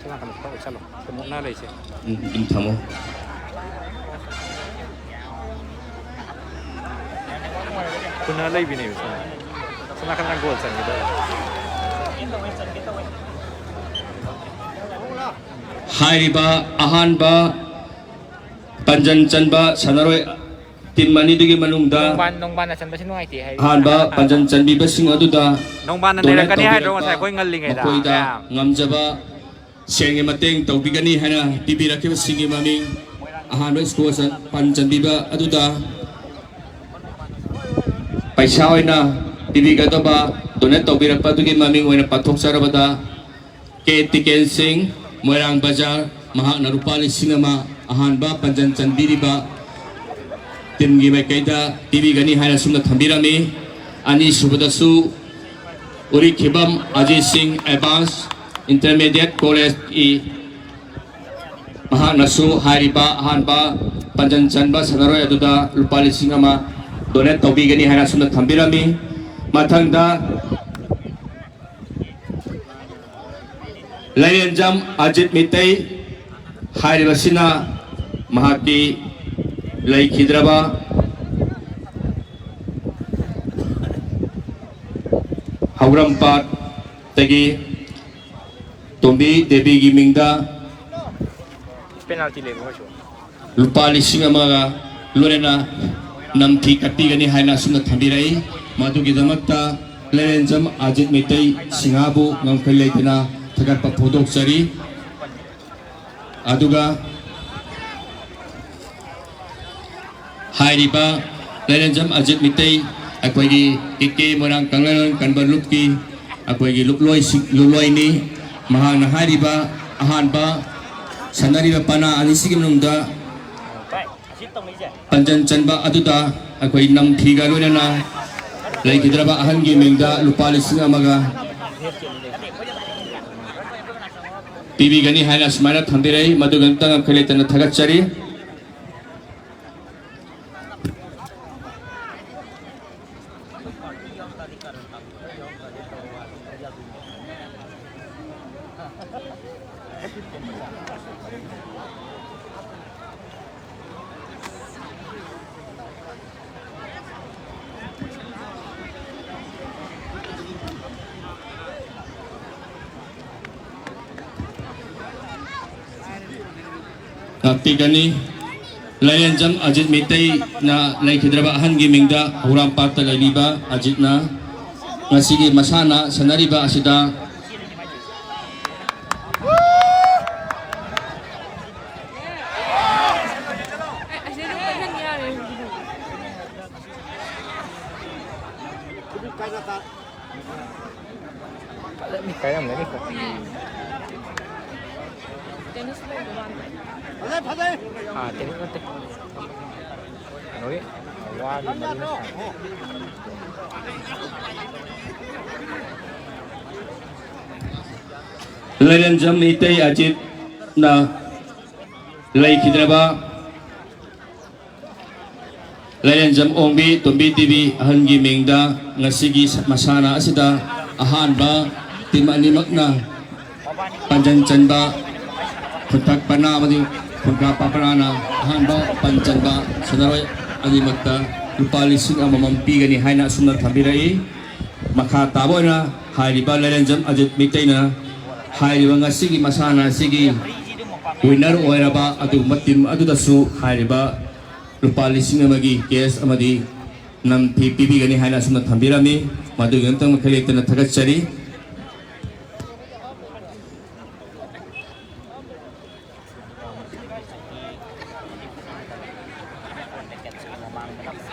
ꯁꯣꯝ ꯅꯥꯀꯟꯗ ꯈꯔ ꯑꯣꯠꯁꯜꯂꯣ꯫ ꯁꯤ ꯃꯨꯛꯅ ꯂꯩꯁꯦ꯫ ꯎꯝ, ꯑꯗꯨꯝ ꯊꯝꯃꯣ꯫ ꯈꯨꯟꯅ ꯂꯩꯕꯤꯅꯦꯕ ꯁꯣꯝꯗ꯫ ꯁꯣꯝ ꯅꯥꯀꯟꯗ ꯒꯣꯜ ꯆꯟꯒꯗꯧꯕ꯫ ꯍꯥꯏꯔꯤꯕ ꯑꯍꯥꯟꯕ ꯄꯟꯖꯟ ꯆꯟꯕ ꯁꯥꯟꯅꯔꯣꯏ ꯇꯤꯝ ꯑꯅꯤꯗꯨꯒꯤ ꯃꯅꯨꯡꯗ ꯅꯣꯡꯕꯥꯟ, ꯅꯣꯡꯕꯥꯟꯅ ꯆꯟꯕꯁꯤ ꯅꯨꯡꯉꯥꯏꯇꯦ ꯍꯥꯏꯔꯤ꯫ ꯑꯍꯥꯟꯕ ꯄꯟꯖꯟ ꯆꯟꯕꯤꯕꯁꯤꯡ ꯑꯗꯨꯗ ꯅꯣꯡꯕꯥꯟꯅ donate ꯅꯩꯔꯛꯀꯅꯤ ꯍꯥꯏꯗ꯭ꯔꯣ ꯇꯧꯕꯤꯔꯛꯄ ꯉꯁꯥꯏ ꯑꯩꯈꯣꯏ ꯉꯜꯂꯤꯉꯩꯗ? ꯃꯈꯣꯏꯗ ꯃꯌꯥꯝ꯫ ꯉꯝꯖꯕ ꯁꯦꯟꯒꯤ ꯃꯇꯦꯡ ꯇꯧꯕꯤꯒꯅꯤ ꯍꯥꯏꯅ ꯄꯤꯕꯤꯔꯛꯈꯤꯕꯁꯤꯡꯒꯤ ꯃꯃꯤꯡ ꯑꯍꯥꯟꯕ ꯁ꯭ꯀꯣꯔ ꯆꯟ-, ꯄꯟ ꯆꯟꯕꯤꯕ ꯑꯗꯨꯗ ꯄꯩꯁꯥ ꯑꯣꯏꯅ ꯄꯤꯕꯤꯒꯗꯕ donate ꯇꯧꯕꯤꯔꯛꯄ ꯑꯗꯨꯒꯤ ꯃꯃꯤꯡ ꯑꯣꯏꯅ ꯄꯥꯊꯣꯛꯆꯔꯕꯗ ꯀꯦ ꯇꯤꯀꯦꯟ ꯁꯤꯡ, ꯃꯣꯏꯔꯥꯡ ꯕꯖꯥꯔ, ꯃꯍꯥꯛꯅ ꯂꯨꯄꯥ ꯂꯤꯁꯤꯡ ꯑꯃ ꯑꯍꯥꯟꯕ ꯄꯥꯟꯖꯟ ꯆꯟꯕꯤꯔꯤꯕ ꯇꯤꯝꯒꯤ ꯃꯥꯏꯀꯩꯗ ꯄꯤꯕꯤꯒꯅꯤ ꯍꯥꯏꯅ ꯑꯁꯨꯝꯅ ꯊꯝꯕꯤꯔꯝꯃꯤ꯫ ꯑꯅꯤꯁꯨꯕꯗꯁꯨ ꯎꯔꯤꯈꯤꯕꯝ ꯑꯖꯤꯠ ꯁꯤꯡ, ꯑꯦꯗꯚꯥꯟꯁ ꯏꯟꯇꯔꯃꯤꯗꯤꯌꯦꯠ ꯀꯣꯂꯦꯖꯀꯤ, ꯃꯍꯥꯛꯅꯁꯨ ꯍꯥꯏꯔꯤꯕ ꯑꯍꯥꯟꯕ ꯄꯥꯟꯖꯟ ꯆꯟꯕ ꯁꯥꯟꯅꯔꯣꯏ ꯑꯗꯨꯗ ꯂꯨꯄꯥ ꯂꯤꯁꯤꯡ ꯑꯃ ꯗꯣꯅꯦꯠ ꯇꯧꯕꯤꯒꯅꯤ ꯍꯥꯏꯅ ꯑꯁꯨꯝꯅ ꯊꯝꯕꯤꯔꯝꯃꯤ꯫ ꯃꯊꯪꯗ ꯂꯥꯏꯔꯦꯟꯖꯝ ꯑꯖꯤꯠ ꯃꯤꯇꯩ ꯍꯥꯏꯔꯤꯕꯁꯤꯅ ꯃꯍꯥꯛꯀꯤ ꯂꯩꯈꯤꯗ꯭ꯔꯕ ꯍꯧꯔꯝꯄꯥꯠꯇꯒꯤ ꯇꯣꯝꯕꯤ ꯗꯦꯕꯤꯒꯤ ꯃꯤꯡꯗ ꯄꯦꯅꯥꯜꯇꯤ ꯂꯩꯕ ꯑꯣꯏꯔꯁꯨ꯫ ꯂꯨꯄꯥ ꯂꯤꯁꯤꯡ ꯑꯃꯒ ꯂꯣꯏꯅꯅ ꯅꯝꯊꯤ ꯀꯠꯄꯤꯒꯅꯤ ꯍꯥꯏꯅ ꯑꯁꯨꯝꯅ ꯊꯝꯕꯤꯔꯛꯏ꯫ ꯃꯗꯨꯒꯤꯗꯃꯛꯇ ꯂꯥꯏꯔꯦꯟꯖꯝ ꯑꯖꯤꯠ ꯃꯩꯇꯩ ꯁꯤꯡꯍꯥꯕꯨ ꯉꯝꯈꯩ ꯂꯩꯇꯅ ꯊꯥꯒꯠꯄ ꯐꯣꯡꯗꯣꯛꯆꯔꯤ꯫ ꯑꯗꯨꯒ ꯍꯥꯏꯔꯤꯕ ꯂꯥꯏꯔꯦꯟꯖꯝ ꯑꯖꯤꯠ ꯃꯤꯇꯩ ꯑꯩꯈꯣꯏꯒꯤ ꯀꯦ ꯀꯦ ꯃꯣꯏꯔꯥꯡ ꯀꯪꯂꯩꯔꯣꯟ ꯀꯟꯕ ꯂꯨꯞꯀꯤ ꯑꯩꯈꯣꯏꯒꯤ ꯂꯨꯞꯂꯣꯏꯁꯤꯡ, ꯂꯨꯞꯂꯣꯏꯅꯤ꯫ ꯃꯍꯥꯛꯅ ꯍꯥꯏꯔꯤꯕ ꯑꯍꯥꯟꯕ ꯁꯥꯟꯅꯔꯤꯕ ꯄꯅꯥ ꯑꯅꯤꯁꯤꯒꯤ ꯃꯅꯨꯡꯗ ꯄꯟꯖꯟ ꯆꯟꯕ ꯑꯗꯨꯗ ꯑꯩꯈꯣꯏ ꯅꯝꯊꯤꯒ ꯂꯣꯏꯅꯅ ꯂꯩꯈꯤꯗ꯭ꯔꯕ ꯑꯍꯟꯒꯤ ꯃꯤꯡꯗ ꯂꯨꯄꯥ ꯂꯤꯁꯤꯡ ꯑꯃꯒ ꯄꯤꯕꯤꯒꯅꯤ ꯍꯥꯏꯅ ꯁꯨꯃꯥꯏꯅ ꯊꯝꯕꯤꯔꯛꯏ꯫ ꯃꯗꯨꯒꯤꯗꯃꯛꯇ ꯉꯝꯈꯩ ꯂꯩꯇꯅ ꯊꯥꯒꯠꯆꯔꯤ꯫ ꯉꯥꯛꯄꯤꯒꯅꯤ꯫ ꯂꯥꯏꯔꯦꯟꯖꯝ ꯑꯖꯤꯠ ꯃꯤꯇꯩꯅ ꯂꯩꯈꯤꯗ꯭ꯔꯕ ꯑꯍꯟꯒꯤ ꯃꯤꯡꯗ ꯍꯧꯔꯥꯝꯄꯥꯠꯇ ꯂꯩꯕꯤꯕ ꯑꯖꯤꯠꯅ ꯉꯁꯤꯒꯤ ꯃꯁꯥꯟꯅ ꯁꯥꯟꯅꯔꯤꯕ ꯑꯁꯤꯗ ꯐꯖꯅ ꯀꯥꯏꯔꯝꯒꯅꯤꯀꯣ꯫ ꯑꯥ, ꯇꯦꯅꯤꯁ ꯅꯠꯇꯦ꯫ ꯀꯩꯅꯣꯒꯤ, ꯋꯥꯒꯤ ꯃꯔꯨꯝ꯫ ꯂꯥꯏꯔꯦꯟꯖꯝ ꯃꯤꯇꯩ ꯑꯖꯤꯠꯅ ꯂꯩꯈꯤꯗ꯭ꯔꯕ ꯂꯥꯏꯔꯦꯟꯖꯝ ꯑꯣꯡꯕꯤ ꯇꯣꯝꯕꯤ ꯇꯤꯚꯤ ꯑꯍꯟꯒꯤ ꯃꯤꯡꯗ ꯉꯁꯤꯒꯤ ꯃꯁꯥꯟꯅ ꯑꯁꯤꯗ ꯑꯍꯥꯟꯕ ꯇꯤꯝ ꯑꯅꯤꯃꯛꯅ ꯄꯥꯟꯖꯟ ꯆꯟꯕ ꯈꯨꯟꯊꯛ ꯄꯅꯥ ꯑꯃꯗꯤ ꯈꯨꯟꯀꯥ ꯄꯥꯄꯅꯥꯅ ꯑꯍꯥꯟꯕ ꯄꯟ ꯆꯟꯕ ꯁꯥꯟꯅꯔꯣꯏ ꯑꯅꯤꯃꯛꯇ ꯂꯨꯄꯥ ꯂꯤꯁꯤꯡ ꯑꯃꯃꯝ ꯄꯤꯒꯅꯤ ꯍꯥꯏꯅ ꯑꯁꯨꯝꯅ ꯊꯝꯕꯤꯔꯛꯏ꯫ ꯃꯈꯥ ꯇꯥꯕ ꯑꯣꯏꯅ ꯍꯥꯏꯔꯤꯕ ꯂꯥꯏꯔꯦꯟꯖꯝ ꯑꯖꯤꯠ ꯃꯤꯇꯩꯅ ꯍꯥꯏꯔꯤꯕ ꯉꯁꯤꯒꯤ ꯃꯁꯥꯟꯅ ꯑꯁꯤꯒꯤ ꯋꯤꯟꯅꯔ ꯑꯣꯏꯔꯕ ꯑꯗꯨꯒꯨꯝꯕ ꯇꯤꯝ ꯑꯗꯨꯗꯁꯨ ꯍꯥꯏꯔꯤꯕ ꯂꯨꯄꯥ ꯂꯤꯁꯤꯡ ꯑꯃꯒꯤ ꯀꯦꯁ ꯑꯃꯗꯤ ꯅꯝꯐꯤ ꯄꯤꯕꯤꯒꯅꯤ ꯍꯥꯏꯅ ꯑꯁꯨꯝꯅ ꯊꯝꯕꯤꯔꯝꯃꯤ꯫ ꯃꯗꯨꯒꯤꯗꯃꯛꯇ ꯃꯈꯥ ꯂꯩꯇꯅ ꯊꯥꯒꯠꯆꯔꯤ꯫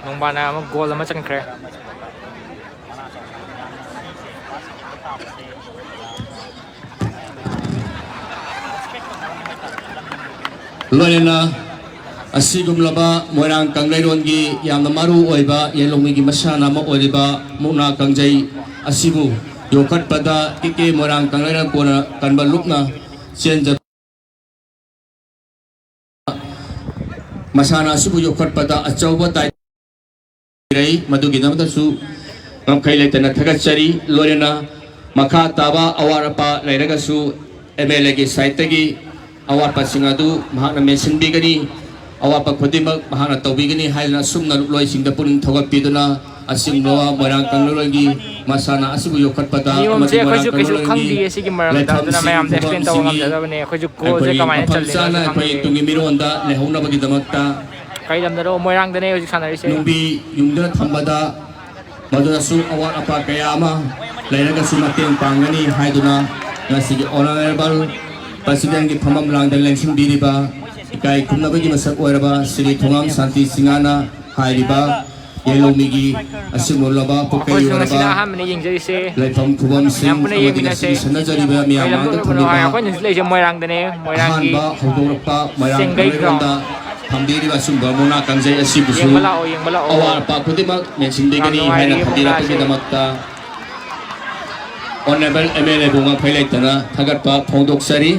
ꯅꯣꯡꯕꯥꯅ ꯑꯃ ꯒꯣꯜ ꯑꯃ ꯆꯟꯈ꯭ꯔꯦ꯫ ꯂꯣꯏꯅꯅ ꯑꯁꯤꯒꯨꯝꯂꯕ ꯃꯣꯏꯔꯥꯡ ꯀꯪꯂꯩꯔꯣꯟꯒꯤ ꯌꯥꯝꯅ ꯃꯔꯨ ꯑꯣꯏꯕ ꯌꯦꯂꯣꯡꯃꯤꯒꯤ ꯃꯁꯥꯟꯅ ꯑꯃ ꯑꯣꯏꯔꯤꯕ ꯃꯨꯛꯅꯥ ꯀꯥꯡꯖꯩ ꯑꯁꯤꯕꯨ ꯌꯣꯛꯈꯠꯄꯗ ꯀꯦ ꯀꯦ ꯃꯣꯏꯔꯥꯡ ꯀꯪꯂꯩꯔꯣꯟ ꯀꯣꯟꯅ ꯀꯟꯕ ꯂꯨꯞꯅ ꯆꯦꯟꯖꯕ ꯃꯁꯥꯟꯅ ꯑꯁꯤꯕꯨ ꯌꯣꯛꯈꯠꯄꯗ ꯑꯆꯧꯕ ꯗꯥꯏ ꯂꯩꯔꯩ꯫ ꯃꯗꯨꯒꯤꯗꯃꯛꯇꯁꯨ ꯉꯝꯈꯩ ꯂꯩꯇꯅ ꯊꯥꯒꯠꯆꯔꯤ꯫ ꯂꯣꯏꯅꯅ ꯃꯈꯥ ꯇꯥꯕ ꯑꯋꯥꯠ ꯑꯄꯥ ꯂꯩꯔꯒꯁꯨ ꯑꯦꯝ ꯑꯦꯜ ꯑꯦꯒꯤ ꯁꯥꯏꯠꯇꯒꯤ ꯑꯋꯥꯠꯄꯁꯤꯡ ꯑꯗꯨ ꯃꯍꯥꯛꯅ ꯃꯦꯟꯁꯤꯟꯕꯤꯒꯅꯤ꯫ ꯑꯋꯥꯠꯄ ꯈꯨꯗꯤꯡꯃꯛ ꯃꯍꯥꯛꯅ ꯇꯧꯕꯤꯒꯅꯤ ꯍꯥꯏꯗꯨꯅ ꯑꯁꯨꯝꯅ ꯂꯨꯞꯂꯣꯏꯁꯤꯡꯗ ꯄꯨꯛꯅꯤꯡ ꯊꯧꯒꯠꯄꯤꯗꯨꯅ ꯑꯁꯤꯒꯨꯝꯂꯕ ꯃꯣꯏꯔꯥꯡ ꯀꯪꯂꯩꯔꯣꯜꯒꯤ ꯃꯁꯥꯟꯅ ꯑꯁꯤꯕꯨ ꯌꯣꯛꯈꯠꯄꯗ ꯅꯤꯌꯣꯝꯁꯦ ꯑꯃꯗꯤ ꯃꯣꯏꯔꯥꯡ ꯑꯩꯈꯣꯏꯁꯨ ꯀꯩꯁꯨ ꯀꯪꯂꯩꯔꯣꯜꯒꯤ ꯈꯪꯗꯦ꯫ ꯁꯤꯒꯤ ꯃꯔꯝꯗ ꯑꯗꯨꯅ ꯂꯥꯏꯐꯝꯁꯤꯡ ꯃꯌꯥꯝꯗ ꯑꯦꯛꯁꯄ꯭ꯂꯦꯟ ꯇꯧꯕ ꯄꯨꯐꯝꯁꯤꯡꯒꯤ ꯉꯝꯖꯗꯕꯅꯦ꯫ ꯑꯩꯈꯣꯏꯁꯨ ꯒꯣꯜꯁꯦ ꯑꯩꯈꯣꯏꯒꯤ ꯀꯃꯥꯏꯅ ꯃꯐꯝ ꯆꯜꯂꯤꯅꯣꯁꯨ ꯆꯥꯅ ꯑꯩꯈꯣꯏ ꯈꯪꯗꯦ꯫ ꯇꯨꯡꯒꯤ ꯃꯤꯔꯣꯟꯗ ꯂꯩꯍꯧꯅꯕꯒꯤꯗꯃꯛꯇ ꯀꯩ ꯂꯝꯗꯅꯣ? ꯃꯣꯏꯔꯥꯡꯗꯅꯦ ꯍꯧꯖꯤꯛ ꯁꯥꯟꯅꯔꯤꯁꯦ꯫ ꯅꯨꯡꯕꯤ ꯌꯨꯡꯗꯨꯅ ꯊꯝꯕꯗ ꯃꯗꯨꯗꯁꯨ ꯑꯋꯥꯠ ꯑꯄꯥ ꯀꯌꯥ ꯑꯃ ꯂꯩꯔꯒꯁꯨ ꯃꯇꯦꯡ ꯄꯥꯡꯒꯅꯤ ꯍꯥꯏꯗꯨꯅ ꯉꯁꯤꯒꯤ ꯑꯣꯅꯔꯦꯕꯜ ꯄ꯭ꯔꯁꯤꯗꯦꯟꯒꯤ ꯐꯝꯐꯝ ꯂꯥꯡꯗ ꯂꯦꯡꯁꯤꯟꯕꯤꯔꯤꯕ ꯏꯀꯥꯏ ꯈꯨꯝꯅꯕꯒꯤ ꯃꯁꯛ ꯑꯣꯏꯔꯕ ꯁ꯭ꯔꯤ ꯊꯣꯉꯥꯝ ꯁꯥꯟꯇꯤ ꯁꯤꯡꯍꯅ ꯍꯥꯏꯔꯤꯕ ꯌꯦꯜꯍꯧꯃꯤꯒꯤ ꯑꯁꯤꯒꯨꯝꯂꯕ ꯄꯨꯀꯩ ꯑꯩꯈꯣꯏꯁꯨ ꯉꯁꯤꯅ ꯑꯣꯏꯔꯕ ꯑꯍꯥꯟꯕꯅ ꯌꯦꯡꯖꯔꯤꯁꯦ꯫ ꯂꯩꯐꯝ ꯈꯨꯕꯝꯁꯤꯡ ꯃꯌꯥꯝ ꯄꯨꯟꯅ ꯑꯃꯗꯤ ꯌꯦꯡꯃꯤꯟꯅꯁꯦ꯫ ꯉꯁꯤꯒꯤ ꯁꯥꯟꯅꯖꯔꯤꯕ ꯃꯤꯌꯥꯝ ꯑꯩꯈꯣꯏ ꯃꯥꯡꯗ ꯂꯝꯗꯝ ꯊꯝꯂꯤꯕ ꯍꯥꯏ-, ꯑꯩꯈꯣꯏꯅ ꯍꯧꯖꯤꯛ ꯂꯩꯔꯤꯁꯦ ꯃꯣꯏꯔꯥꯡꯗꯅꯦ꯫ ꯃꯣꯏꯔꯥꯡꯒꯤ ꯑꯍꯥꯟꯕ ꯍꯧꯗꯣꯔꯛꯄ ꯃꯣꯏꯔꯥꯡ ꯆꯦꯡꯒꯩ ꯄꯨꯡꯂꯣꯏꯔꯣꯝꯗ ꯒ꯭ꯔꯥꯎꯟ꯫ ꯊꯝꯕꯤꯔꯤꯕ ꯑꯁꯨꯝꯕ ꯃꯨꯛꯅꯥ ꯀꯥꯡꯖꯩ ꯑꯁꯤꯕꯨꯁꯨ ꯌꯦꯡꯕ ꯂꯥꯛꯑꯣ, ꯌꯦꯡꯕ ꯂꯥꯛꯑꯣ꯫ ꯑꯋꯥꯠ ꯑꯄꯥ ꯈꯨꯗꯤꯡꯃꯛ ꯌꯥꯝ ꯃꯦꯟꯁꯤꯟꯕꯤꯒꯅꯤ ꯍꯥꯏꯅ ꯅꯨꯡꯉꯥꯏꯔꯤ ꯃꯨꯛꯅꯥꯁꯦ꯫ ꯊꯝꯕꯤꯔꯛꯄꯒꯤꯗꯃꯛꯇ Honourable M L A ꯕꯨ ꯉꯛꯐꯩ ꯂꯩꯇꯅ ꯊꯥꯒꯠꯄ ꯐꯣꯡꯗꯣꯛꯆꯔꯤ꯫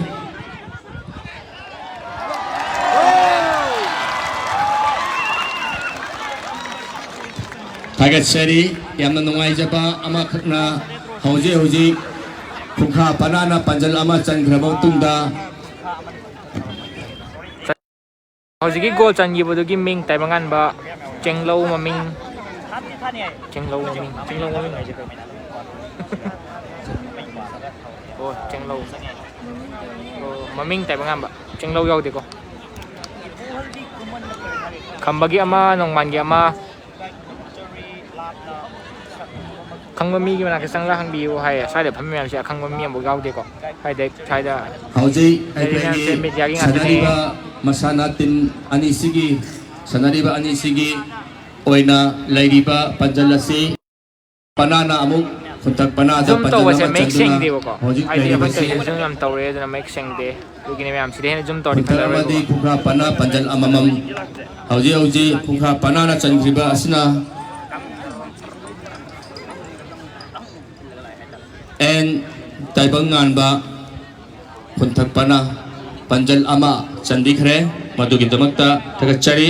ꯊꯥꯒꯠꯆꯔꯤ꯫ ꯌꯥꯝꯅ ꯅꯨꯡꯉꯥꯏꯖꯕ ꯑꯃꯈꯛꯅ, ꯍꯧꯖꯤꯛ ꯍꯧꯖꯤꯛ ꯈꯨꯈꯥ ꯄꯅꯥꯅ ꯄꯥꯟꯖꯜ ꯑꯃ ꯆꯟꯈ꯭ꯔꯕ ꯃꯇꯨꯡꯗ, ꯍꯧꯖꯤꯛꯀꯤ ꯒꯣꯜ ꯆꯟꯈꯤꯕꯗꯨꯒꯤ ꯃꯤꯡ ꯇꯥꯏꯕꯪꯉꯥꯟꯕ ꯆꯦꯡꯂꯧ ꯃꯃꯤꯡ, ꯆꯦꯡꯂꯧ ꯃꯃꯤꯡ, ꯆꯦꯡꯂꯧ ꯃꯃꯤꯡ ꯍꯥꯏꯁꯦ ꯀꯩꯅꯣ? ꯑꯣ, ꯆꯦꯡꯂꯧ꯫ ꯑꯣ, ꯃꯃꯤꯡ ꯇꯥꯏꯕꯪꯉꯥꯟꯕ꯫ ꯆꯦꯡꯂꯧ ꯌꯥꯎꯗꯦꯀꯣ꯫ ꯈꯝꯕꯒꯤ ꯑꯃ, ꯅꯣꯡꯃꯥꯟꯒꯤ ꯑꯃ, ꯈꯪꯕ ꯃꯤꯒꯤ ꯃꯅꯥꯛꯇ ꯆꯪꯂꯒ ꯍꯪꯕꯤꯌꯨ ꯍꯥꯏꯌꯦ꯫ ꯁ꯭ꯋꯥꯏꯗ ꯐꯝꯃꯤ ꯃꯌꯥꯝꯁꯦ ꯑꯈꯪꯕ ꯃꯤ ꯑꯃꯐꯥꯎ ꯌꯥꯎꯗꯦꯀꯣ꯫ ꯁ꯭ꯋꯥꯏꯗ, ꯁ꯭ꯋꯥꯏꯗ ꯑꯩꯈꯣꯏ ꯂꯩꯔꯤ ꯃꯌꯥꯝꯁꯦ ꯃꯤꯗꯤꯌꯥꯒꯤ ꯉꯥꯛꯇꯅꯦ꯫ ꯁꯥꯟꯅꯔꯤꯕ ꯃꯁꯥꯟꯅ ꯇꯤꯝ ꯑꯅꯤꯁꯤꯒꯤ, ꯁꯥꯟꯅꯔꯤꯕ ꯑꯅꯤꯁꯤꯒꯤ ꯑꯣꯏꯅ ꯂꯩꯔꯤꯕ ꯄꯥꯟꯖꯜ ꯑꯁꯤ ꯄꯅꯥꯅ ꯑꯃꯨꯛ ꯈꯨꯟꯊꯛ ꯄꯅꯥꯗ ꯖꯨꯝ ꯄꯥꯟꯖꯜ ꯇꯧꯕꯁꯦ ꯑꯃ ꯃꯌꯦꯛ ꯆꯟꯗꯨꯅ ꯁꯦꯡꯗꯦꯕꯀꯣ꯫ ꯍꯧꯖꯤꯛ ꯍꯥꯏꯗꯤ ꯑꯩꯈꯣꯏ ꯂꯩꯔꯤꯕꯁꯤ ꯇꯧꯔꯤꯁꯦ ꯖꯨꯝ ꯌꯥꯝ ꯇꯧꯔꯦ, ꯑꯗꯨꯅ ꯃꯌꯦꯛ ꯁꯦꯡꯗꯦ꯫ ꯑꯗꯨꯒꯤꯅꯦ ꯃꯌꯥꯝ ꯁꯤꯗ ꯍꯦꯟꯅ ꯖꯨꯝ ꯇꯧꯔꯗꯤ ꯈꯨꯟꯊꯛ ꯑꯃꯗꯤ ꯐꯖꯔꯣꯏꯕꯀꯣ꯫ ꯈꯨꯈꯥ ꯄꯅꯥ ꯄꯥꯟꯖꯜ ꯑꯃꯃꯝ꯫ ꯍꯧꯖꯤꯛ ꯍꯧꯖꯤꯛ ꯈꯨꯈꯥ ꯄꯅꯥꯅ ꯆꯟꯈ꯭ꯔꯤꯕ ꯑꯁꯤꯅ ꯑꯦꯟ ꯇꯥꯏꯕꯪ ꯉꯥꯟꯕ ꯈꯨꯟꯊꯛ ꯄꯅꯥ ꯄꯥꯟꯖꯜ ꯑꯃ ꯆꯟꯕꯤꯈ꯭ꯔꯦ꯫ ꯃꯗꯨꯒꯤꯗꯃꯛꯇ ꯊꯥꯒꯠꯆꯔꯤ꯫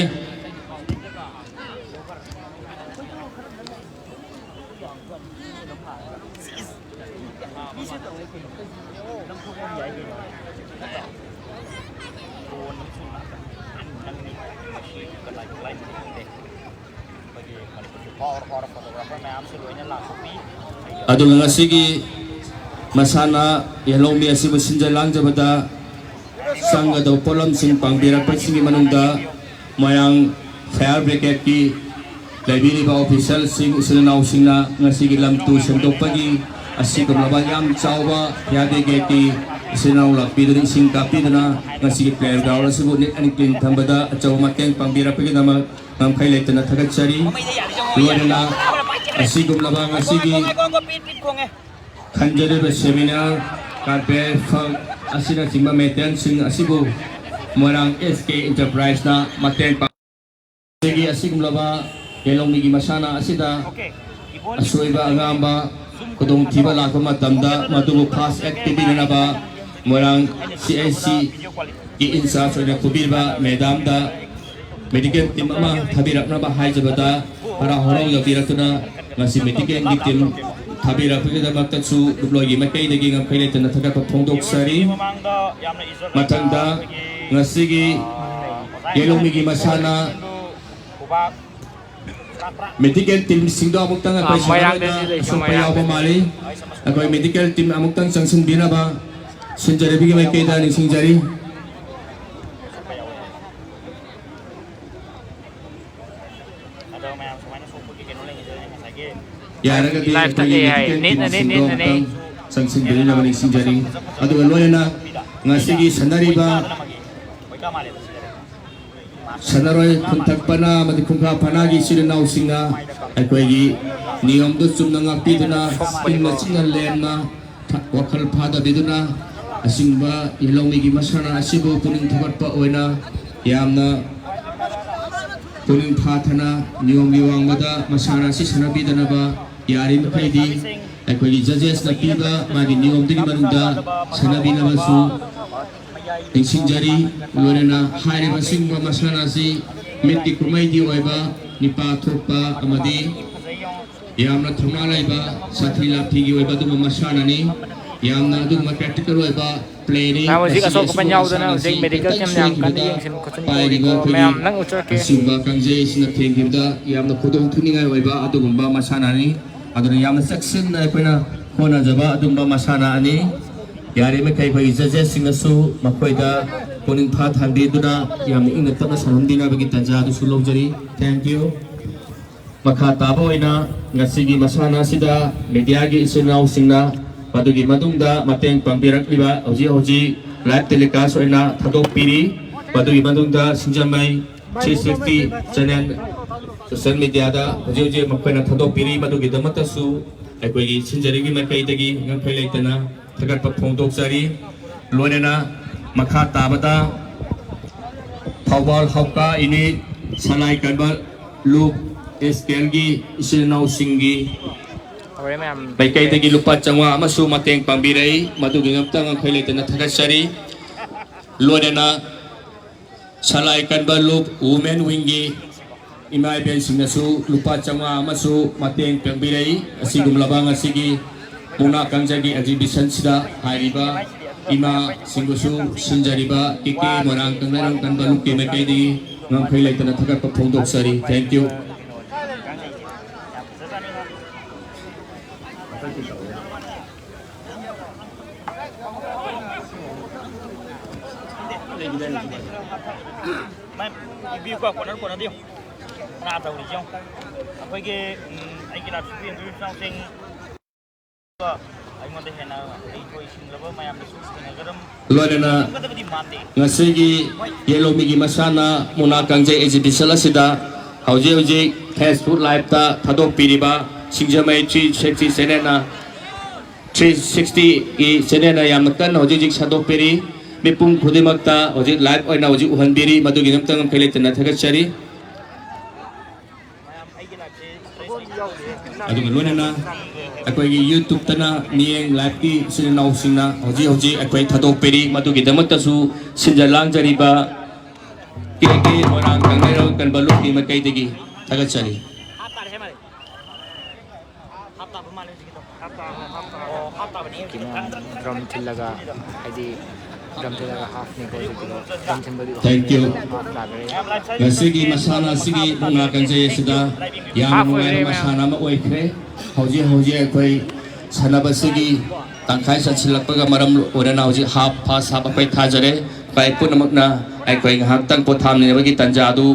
ꯑꯗꯨꯒ ꯉꯁꯤꯒꯤ ꯃꯁꯥꯟꯅ ꯌꯦꯜꯍꯧꯃꯤ ꯑꯁꯤꯕꯨ ꯁꯤꯟꯖ ꯂꯥꯡꯖꯕꯗ ꯆꯪꯒꯗꯕ ꯄꯣꯠꯂꯝꯁꯤꯡ ꯄꯥꯡꯕꯤꯔꯛꯄꯁꯤꯡꯒꯤ ꯃꯅꯨꯡꯗ ꯃꯣꯏꯔꯥꯡ ꯐꯥꯌꯔ ꯕ꯭ꯔꯤꯒꯦꯗꯀꯤ ꯂꯩꯕꯤꯔꯤꯕ ꯑꯣꯐꯤꯁꯥꯔꯁꯤꯡ, ꯏꯆꯤꯜ ꯏꯅꯥꯎꯁꯤꯡꯅ ꯉꯁꯤꯒꯤ ꯂꯝ ꯇꯨ ꯁꯦꯡꯗꯣꯛꯄꯒꯤ ꯑꯁꯤꯒꯨꯝꯂꯕ ꯌꯥꯝ ꯆꯥꯎꯕ ꯐꯥꯌꯔ ꯕ꯭ꯔꯤꯒꯦꯗꯀꯤ ꯏꯆꯤꯟ ꯏꯅꯥꯎ ꯂꯥꯛꯄꯤꯗꯨꯅ, ꯏꯁꯤꯡ ꯀꯥꯞꯄꯤꯗꯨꯅ ꯉꯁꯤꯒꯤ playground ꯑꯁꯤꯕꯨ neat and clean ꯊꯝꯕꯗ ꯑꯆꯧꯕ ꯃꯇꯦꯡ ꯄꯥꯡꯕꯤꯔꯛꯄꯒꯤꯗꯃꯛ ꯉꯝꯈꯩ ꯂꯩꯇꯅ ꯊꯥꯒꯠꯆꯔꯤ꯫ ꯂꯣꯏꯅꯅ ꯑꯁꯤꯒꯨꯝꯂꯕ ꯉꯁꯤꯒꯤ ꯈꯟꯖꯔꯤꯕ seminar, carpet, ꯐꯛ ꯑꯁꯤꯅꯆꯤꯡꯕ materialꯁꯤꯡ ꯑꯁꯤꯕꯨ ꯃꯣꯏꯔꯥꯡ S K Enterpriseꯅ ꯃꯇꯦꯡ ꯄꯥꯡ ꯑꯁꯤꯒꯤ ꯑꯁꯤꯒꯨꯝꯂꯕ ꯌꯦꯂꯣꯡꯃꯤꯒꯤ ꯃꯁꯥꯟꯅ ꯑꯁꯤꯗ ꯑꯁꯣꯏꯕ ꯑꯉꯥꯝꯕ ꯈꯨꯗꯣꯡꯊꯤꯕ ꯂꯥꯛꯄ ꯃꯇꯝꯗ ꯃꯗꯨꯕꯨ fast aid ꯄꯤꯕꯤꯅꯅꯕ ꯃꯣꯏꯔꯥꯡ C H C ꯒꯤ in charge ꯑꯣꯏꯅ ꯄꯨꯕꯤꯔꯤꯕ madamꯗ medical team ꯑꯃ ꯊꯥꯕꯤꯔꯛꯅꯕ ꯍꯥꯏꯖꯕꯗ ꯍꯔꯥꯎ ꯍꯔꯥꯎ ꯌꯧꯕꯤꯔꯛꯇꯨꯅ ꯉꯁꯤ medicalꯒꯤ team ꯊꯥꯕꯤꯔꯛꯄꯒꯤꯗꯃꯛꯇꯁꯨ ꯂꯨꯞꯂꯣꯏꯒꯤ ꯃꯥꯏꯀꯩꯗꯒꯤ ꯉꯝꯈꯩ ꯂꯩꯇꯅ ꯊꯥꯒꯠꯄ ꯐꯣꯡꯗꯣꯛꯆꯔꯤ꯫ ꯃꯊꯪꯗ ꯉꯁꯤꯒꯤ ꯌꯦꯂꯣꯡꯃꯤꯒꯤ ꯃꯁꯥꯟꯅ medical teamꯁꯤꯡꯗꯣ ꯑꯃꯨꯛꯇꯪ ꯑꯩꯈꯣꯏ ꯑꯥ, ꯃꯣꯏꯔꯥꯡꯗꯗꯤ ꯁꯥꯟꯅꯔꯣꯏꯗ ꯂꯩꯇꯦ, ꯑꯁꯣꯛꯄ ꯃꯣꯏꯔꯥꯡꯗꯗꯤ꯫ ꯌꯥꯎꯕ ꯃꯥꯜꯂꯤ꯫ ꯑꯩꯈꯣꯏ medical team ꯑꯃꯨꯛꯇꯪ ꯆꯪꯁꯤꯟꯕꯤꯅꯕ ꯁꯤꯟꯖꯔꯤꯕꯒꯤ ꯃꯥꯏꯀꯩꯗ ꯅꯤꯡꯁꯤꯡꯖꯔꯤ꯫ ꯌꯥꯔꯒꯗꯤ live ꯑꯩꯈꯣꯏꯒꯤ ꯊꯥꯒꯠꯂꯦ ꯍꯥꯏ꯫ Medical ꯅꯦꯠꯅꯅꯦ, teamꯁꯤꯡꯗꯣ ꯅꯦꯠꯅꯅꯦ꯫ ꯑꯃꯨꯛꯇꯪ ꯆꯪꯁꯤꯟꯕꯤꯅꯕ ꯅꯤꯡꯁꯤꯡꯖꯔꯤ꯫ ꯑꯗꯨꯒ ꯂꯣꯏꯅꯅ ꯉꯁꯤꯒꯤ ꯁꯥꯟꯅꯔꯤꯕ ꯁꯥꯟꯅꯔꯣꯏ ꯈꯨꯟꯊꯛ ꯄꯅꯥ ꯑꯃꯗꯤ ꯈꯨꯟꯈꯥ ꯄꯅꯥꯒꯤ ꯏꯆꯤꯜ ꯏꯅꯥꯎꯁꯤꯡꯅ ꯑꯩꯈꯣꯏꯒꯤ ꯅꯤꯌꯣꯝꯗꯨ ꯆꯨꯝꯅ ꯉꯥꯛꯄꯤꯗꯨꯅ, ꯏꯪꯅ ꯆꯤꯛꯅ ꯂꯦꯝꯅ ꯊ-, ꯋꯥꯈꯜ ꯐꯥꯗꯕꯤꯗꯨꯅ ꯑꯁꯤꯒꯨꯝꯕ ꯌꯦꯂꯣꯡꯃꯤꯒꯤ ꯃꯁꯥꯟꯅ ꯑꯁꯤꯕꯨ ꯄꯨꯛꯅꯤꯡ ꯊꯧꯒꯠꯄ ꯑꯣꯏꯅ ꯌꯥꯝꯅ ꯄꯨꯛꯅꯤꯡ ꯐꯥꯊꯅ ꯅꯤꯌꯣꯝꯒꯤ ꯋꯥꯡꯃꯗ ꯃꯁꯥꯟꯅ ꯑꯁꯤ ꯁꯥꯟꯅꯕꯤꯗꯅꯕ ꯌꯥꯔꯤꯃꯈꯩꯗꯤ ꯑꯩꯈꯣꯏꯒꯤ judgesꯅ ꯄꯤꯕ ꯃꯥꯒꯤ ꯅꯤꯌꯣꯝꯗꯨꯒꯤ ꯃꯅꯨꯡꯗ ꯁꯥꯟꯅꯕꯤꯅꯕꯁꯨ ꯅꯤꯡꯁꯤꯡꯖꯔꯤ꯫ ꯂꯣꯏꯅꯅ ꯍꯥꯏꯔꯤꯕ ꯑꯁꯤꯒꯨꯝꯕ ꯃꯁꯥꯟꯅ ꯑꯁꯤ ꯃꯤꯠꯀꯤ ꯀꯨꯝꯍꯩꯒꯤ ꯑꯣꯏꯕ, ꯅꯤꯄꯥ ꯊꯣꯛꯄ ꯑꯃꯗꯤ ꯌꯥꯝꯅ ꯊꯧꯅꯥ ꯂꯩꯕ, ꯁꯥꯊꯤ ꯂꯥꯛꯊꯤꯒꯤ ꯑꯣꯏꯕ ꯑꯗꯨꯒꯨꯝꯕ ꯃꯁꯥꯟꯅꯅꯤ꯫ ꯌꯥꯝꯅ ꯑꯗꯨꯒꯨꯝꯕ practical ꯑꯣꯏꯕ playꯅꯤ꯫ ꯅꯍꯥꯟ ꯍꯧꯖꯤꯛ ꯃꯁꯤꯒꯤ ꯑꯁꯣꯛ ꯑꯄꯟ ꯑꯁꯤꯒꯨꯝꯕ ꯌꯥꯎꯗꯅ ꯃꯁꯥꯟꯅ ꯍꯧꯖꯤꯛ ꯑꯁꯤ medical ꯈꯤꯇꯪ camp ꯌꯥꯝ ꯀꯟꯅ ꯁꯣꯏꯈꯤꯕꯗ ꯌꯦꯡꯁꯤꯟ ꯈꯣꯠꯆꯤꯟ ꯄꯥꯏꯔꯤꯕ ꯇꯧꯔꯤꯀꯣ꯫ ꯑꯩꯈꯣꯏꯒꯤ ꯃꯌꯥꯝ ꯅꯪ ꯎꯠꯆꯔꯛꯀꯦ꯫ ꯑꯁꯤꯒꯨꯝꯕ ꯀꯥꯡꯖꯩ ꯑꯁꯤꯅ ꯊꯦꯡꯈꯤꯕꯗ ꯌꯥꯝꯅ ꯈꯨꯗꯣꯡ ꯊꯤꯅꯤꯡꯉꯥꯏ ꯑꯣꯏꯕ ꯑꯗꯨꯒꯨꯝꯕ ꯃꯁꯥꯟꯅꯅꯤ꯫ ꯑꯗꯨꯅ ꯌꯥꯝꯅ ꯆꯦꯛꯁꯤꯟꯅ ꯑꯩꯈꯣꯏꯅ ꯍꯣꯠꯅꯖꯕ ꯑꯗꯨꯒꯨꯝꯕ ꯃꯁꯥꯟꯅ ꯑꯅꯤ꯫ ꯌꯥꯔꯤꯃꯈꯩ ꯑꯩꯈꯣꯏꯒꯤ judgesꯁꯤꯡꯅꯁꯨ ꯃꯈꯣꯏꯗ ꯄꯨꯛꯅꯤꯡ ꯐꯥꯊꯍꯟꯕꯤꯗꯨꯅ ꯌꯥꯝꯅ ꯏꯪꯅ ꯇꯞꯅ ꯁꯥꯟꯅꯍꯟꯕꯤꯅꯕꯒꯤ ꯇꯥꯟꯖꯥ ꯑꯗꯨꯁꯨ ꯂꯧꯖꯔꯤ꯫ Thank you꯫ ꯃꯈꯥ ꯇꯥꯕ ꯑꯣꯏꯅ ꯉꯁꯤꯒꯤ ꯃꯁꯥꯟꯅ ꯑꯁꯤꯗ mediaꯒꯤ ꯏꯆꯤꯜ ꯏꯅꯥꯎꯁꯤꯡꯅ ꯃꯗꯨꯒꯤ ꯃꯇꯨꯡꯗ ꯃꯇꯦꯡ ꯄꯥꯡꯕꯤꯔꯛꯂꯤꯕ ꯍꯧꯖꯤꯛ ꯍꯧꯖꯤꯛ live telecast ꯑꯣꯏꯅ ꯊꯥꯗꯣꯛꯄꯤꯔꯤ꯫ ꯃꯗꯨꯒꯤ ꯃꯇꯨꯡꯗ ꯁꯤꯡꯖꯃꯩ three sixty channel social mediaꯗ ꯍꯧꯖꯤꯛ ꯍꯧꯖꯤꯛ ꯃꯈꯣꯏꯅ ꯊꯥꯗꯣꯛꯄꯤꯔꯤ꯫ ꯃꯗꯨꯒꯤꯗꯃꯛꯇꯁꯨ ꯑꯩꯈꯣꯏꯒꯤ ꯁꯤꯟꯖꯔꯤꯒꯤ ꯃꯥꯏꯀꯩꯗꯒꯤ ꯉꯝꯈꯩ ꯂꯩꯇꯅ ꯊꯥꯒꯠꯄ ꯐꯣꯡꯗꯣꯛꯆꯔꯤ꯫ ꯂꯣꯏꯅꯅ ꯃꯈꯥ ꯇꯥꯕꯗ ꯊꯧꯕꯥꯜ ꯍꯧꯀꯥ ꯏꯅꯤ ꯁꯂꯥꯏ ꯀꯟꯕ ꯂꯨꯞ SKLꯒꯤ ꯏꯆꯤꯜ ꯏꯅꯥꯎꯁꯤꯡꯒꯤ ꯃꯥꯏꯀꯩꯗꯒꯤ ꯂꯨꯄꯥ ꯆꯥꯝꯃꯉꯥ ꯑꯃꯁꯨ ꯃꯇꯦꯡ ꯄꯥꯡꯕꯤꯔꯛꯏ꯫ ꯃꯗꯨꯒꯤꯗꯃꯛꯇ ꯉꯝꯈꯩ ꯂꯩꯇꯅ ꯊꯥꯒꯠꯆꯔꯤ꯫ ꯂꯣꯏꯅꯅ ꯁꯂꯥꯏ ꯀꯟꯕ ꯂꯨꯞ women wingꯒꯤ ꯏꯃꯥ ꯏꯕꯦꯟꯁꯤꯡꯅꯁꯨ ꯂꯨꯄꯥ ꯆꯥꯝꯃꯉꯥ ꯑꯃꯁꯨ ꯃꯇꯦꯡ ꯄꯥꯡꯕꯤꯔꯛꯏ꯫ ꯑꯁꯤꯒꯨꯝꯂꯕ ꯉꯁꯤꯒꯤ ꯃꯨꯛꯅꯥ ꯀꯥꯡꯖꯩꯒꯤ exhibitionꯁꯤꯗ ꯍꯥꯏꯔꯤꯕ ꯏꯃꯥꯁꯤꯡꯕꯨꯁꯨ ꯁꯤꯟꯖꯔꯤꯕ KK ꯃꯣꯏꯔꯥꯡ ꯀꯪꯂꯩꯔꯣꯡ ꯀꯟꯕ ꯂꯨꯞꯀꯤ ꯃꯥꯏꯀꯩꯗꯒꯤ ꯉꯝꯈꯩ ꯂꯩꯇꯅ ꯊꯥꯒꯠꯄ ꯐꯣꯡꯗꯣꯛꯆꯔꯤ꯫ Thank you꯫ ꯃꯥꯏ ꯏꯕꯤꯌꯨꯀꯣ, ꯀꯣꯟꯅꯔ ꯀꯣꯟꯅꯗꯦ ꯌꯦꯡꯉꯨ꯫ ꯀꯅꯥ ꯇꯧꯔꯤꯁꯦ ꯌꯦꯡꯉꯨ꯫ ꯑꯩꯈꯣꯏꯒꯤ, ꯎꯝ, ꯑꯩꯒꯤ live stream ꯌꯦꯡꯕꯤꯔꯤꯕ ꯏꯆꯤꯟ ꯏꯅꯥꯎꯁꯤꯡ, ꯑꯩꯉꯣꯟꯗ ꯍꯦꯟꯅ ꯍꯩꯊꯣꯏ ꯁꯤꯡꯂꯕ ꯃꯌꯥꯝꯅꯁꯨ ꯊꯦꯡꯅꯒꯗꯕ ꯂꯣꯏꯅꯅ ꯃꯥꯟꯗꯦ꯫ ꯉꯁꯤꯒꯤ ꯌꯦꯂꯣꯃꯤꯒꯤ ꯃꯁꯥꯟꯅ ꯃꯨꯛꯅꯥ ꯀꯥꯡꯖꯩ exhibition ꯑꯁꯤꯗ ꯍꯧꯖꯤꯛ ꯍꯧꯖꯤꯛ Facebook liveꯇ ꯊꯥꯗꯣꯛꯄꯤꯔꯤꯕ ꯁꯤꯡꯖꯃꯩ three sixty channelꯅ three sixtyꯒꯤ channelꯅ ꯌꯥꯝꯅ ꯀꯟꯅ ꯍꯧꯖꯤꯛ ꯍꯧꯖꯤꯛ ꯁꯟꯗꯣꯛꯄꯤꯔꯤ꯫ ꯃꯤꯄꯨꯝ ꯈꯨꯗꯤꯡꯃꯛꯇ ꯍꯧꯖꯤꯛ live ꯑꯣꯏꯅ ꯍꯧꯖꯤꯛ ꯎꯍꯟꯕꯤꯔꯤ꯫ ꯃꯗꯨꯒꯤꯗꯃꯛꯇ ꯉꯝꯈꯩ ꯂꯩꯇꯅ ꯊꯥꯒꯠꯆꯔꯤ꯫ ꯑꯗꯨꯒ ꯂꯣꯏꯅꯅ ꯑꯩꯈꯣꯏꯒꯤ YouTubeꯇꯅ ꯃꯤꯠꯌꯦꯡ liveꯀꯤ ꯏꯆꯤꯜ ꯏꯅꯥꯎꯁꯤꯡꯅ ꯍꯧꯖꯤꯛ ꯍꯧꯖꯤꯛ ꯑꯩꯈꯣꯏ ꯊꯥꯗꯣꯛꯄꯤꯔꯤ꯫ ꯃꯗꯨꯒꯤꯗꯃꯛꯇꯁꯨ ꯁꯤꯟꯖ ꯂꯥꯡꯖꯔꯤꯕ KK ꯃꯣꯏꯔꯥꯡ ꯀꯪꯂꯩꯔꯣꯡ ꯀꯟꯕ ꯂꯨꯞꯀꯤ ꯃꯥꯏꯀꯩꯗꯒꯤ ꯊꯥꯒꯠꯆꯔꯤ꯫ ꯀꯩꯅꯣ, drum ꯊꯤꯜꯂꯒ, ꯍꯥꯏꯗꯤ drum ꯊꯤꯜꯂꯒ halfꯅꯤꯀꯣ ꯍꯧꯖꯤꯛꯀꯤꯗꯣ꯫ Drum ꯊꯤꯟꯕꯗꯤ Thank you꯫ Half ꯇꯥꯈ꯭ꯔꯦ꯫ ꯉꯁꯤꯒꯤ ꯃꯁꯥꯟꯅ ꯑꯁꯤꯒꯤ ꯃꯨꯛꯅꯥ ꯀꯥꯡꯖꯩ ꯑꯁꯤꯗ ꯌꯥꯝꯅ Half ꯅꯨꯡꯉꯥꯏꯕ ꯑꯣꯏꯈ꯭ꯔꯦ, ꯃꯌꯥꯝ꯫ ꯃꯁꯥꯟꯅ ꯑꯃ ꯑꯣꯏꯈ꯭ꯔꯦ꯫ ꯍꯧꯖꯤꯛ ꯍꯧꯖꯤꯛ ꯑꯩꯈꯣꯏ ꯁꯥꯟꯅꯕꯁꯤꯒꯤ ꯇꯪꯈꯥꯏ ꯆꯟꯁꯤꯜꯂꯛꯄꯒ ꯃꯔꯝ ꯑꯣꯏꯔꯅ ꯍꯧꯖꯤꯛ half, first half ꯑꯩꯈꯣꯏ ꯊꯥꯖꯔꯦ꯫ ꯚꯥꯏ ꯄꯨꯝꯅꯃꯛꯅ ꯑꯩꯈꯣꯏ ꯉꯥꯏꯍꯥꯛꯇꯪ ꯄꯣꯊꯥꯃꯤꯟꯅꯕꯒꯤ ꯇꯥꯟꯖꯥ ꯑꯗꯨ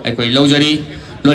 ꯑꯩꯈꯣꯏ ꯂꯧꯖꯔꯤ꯫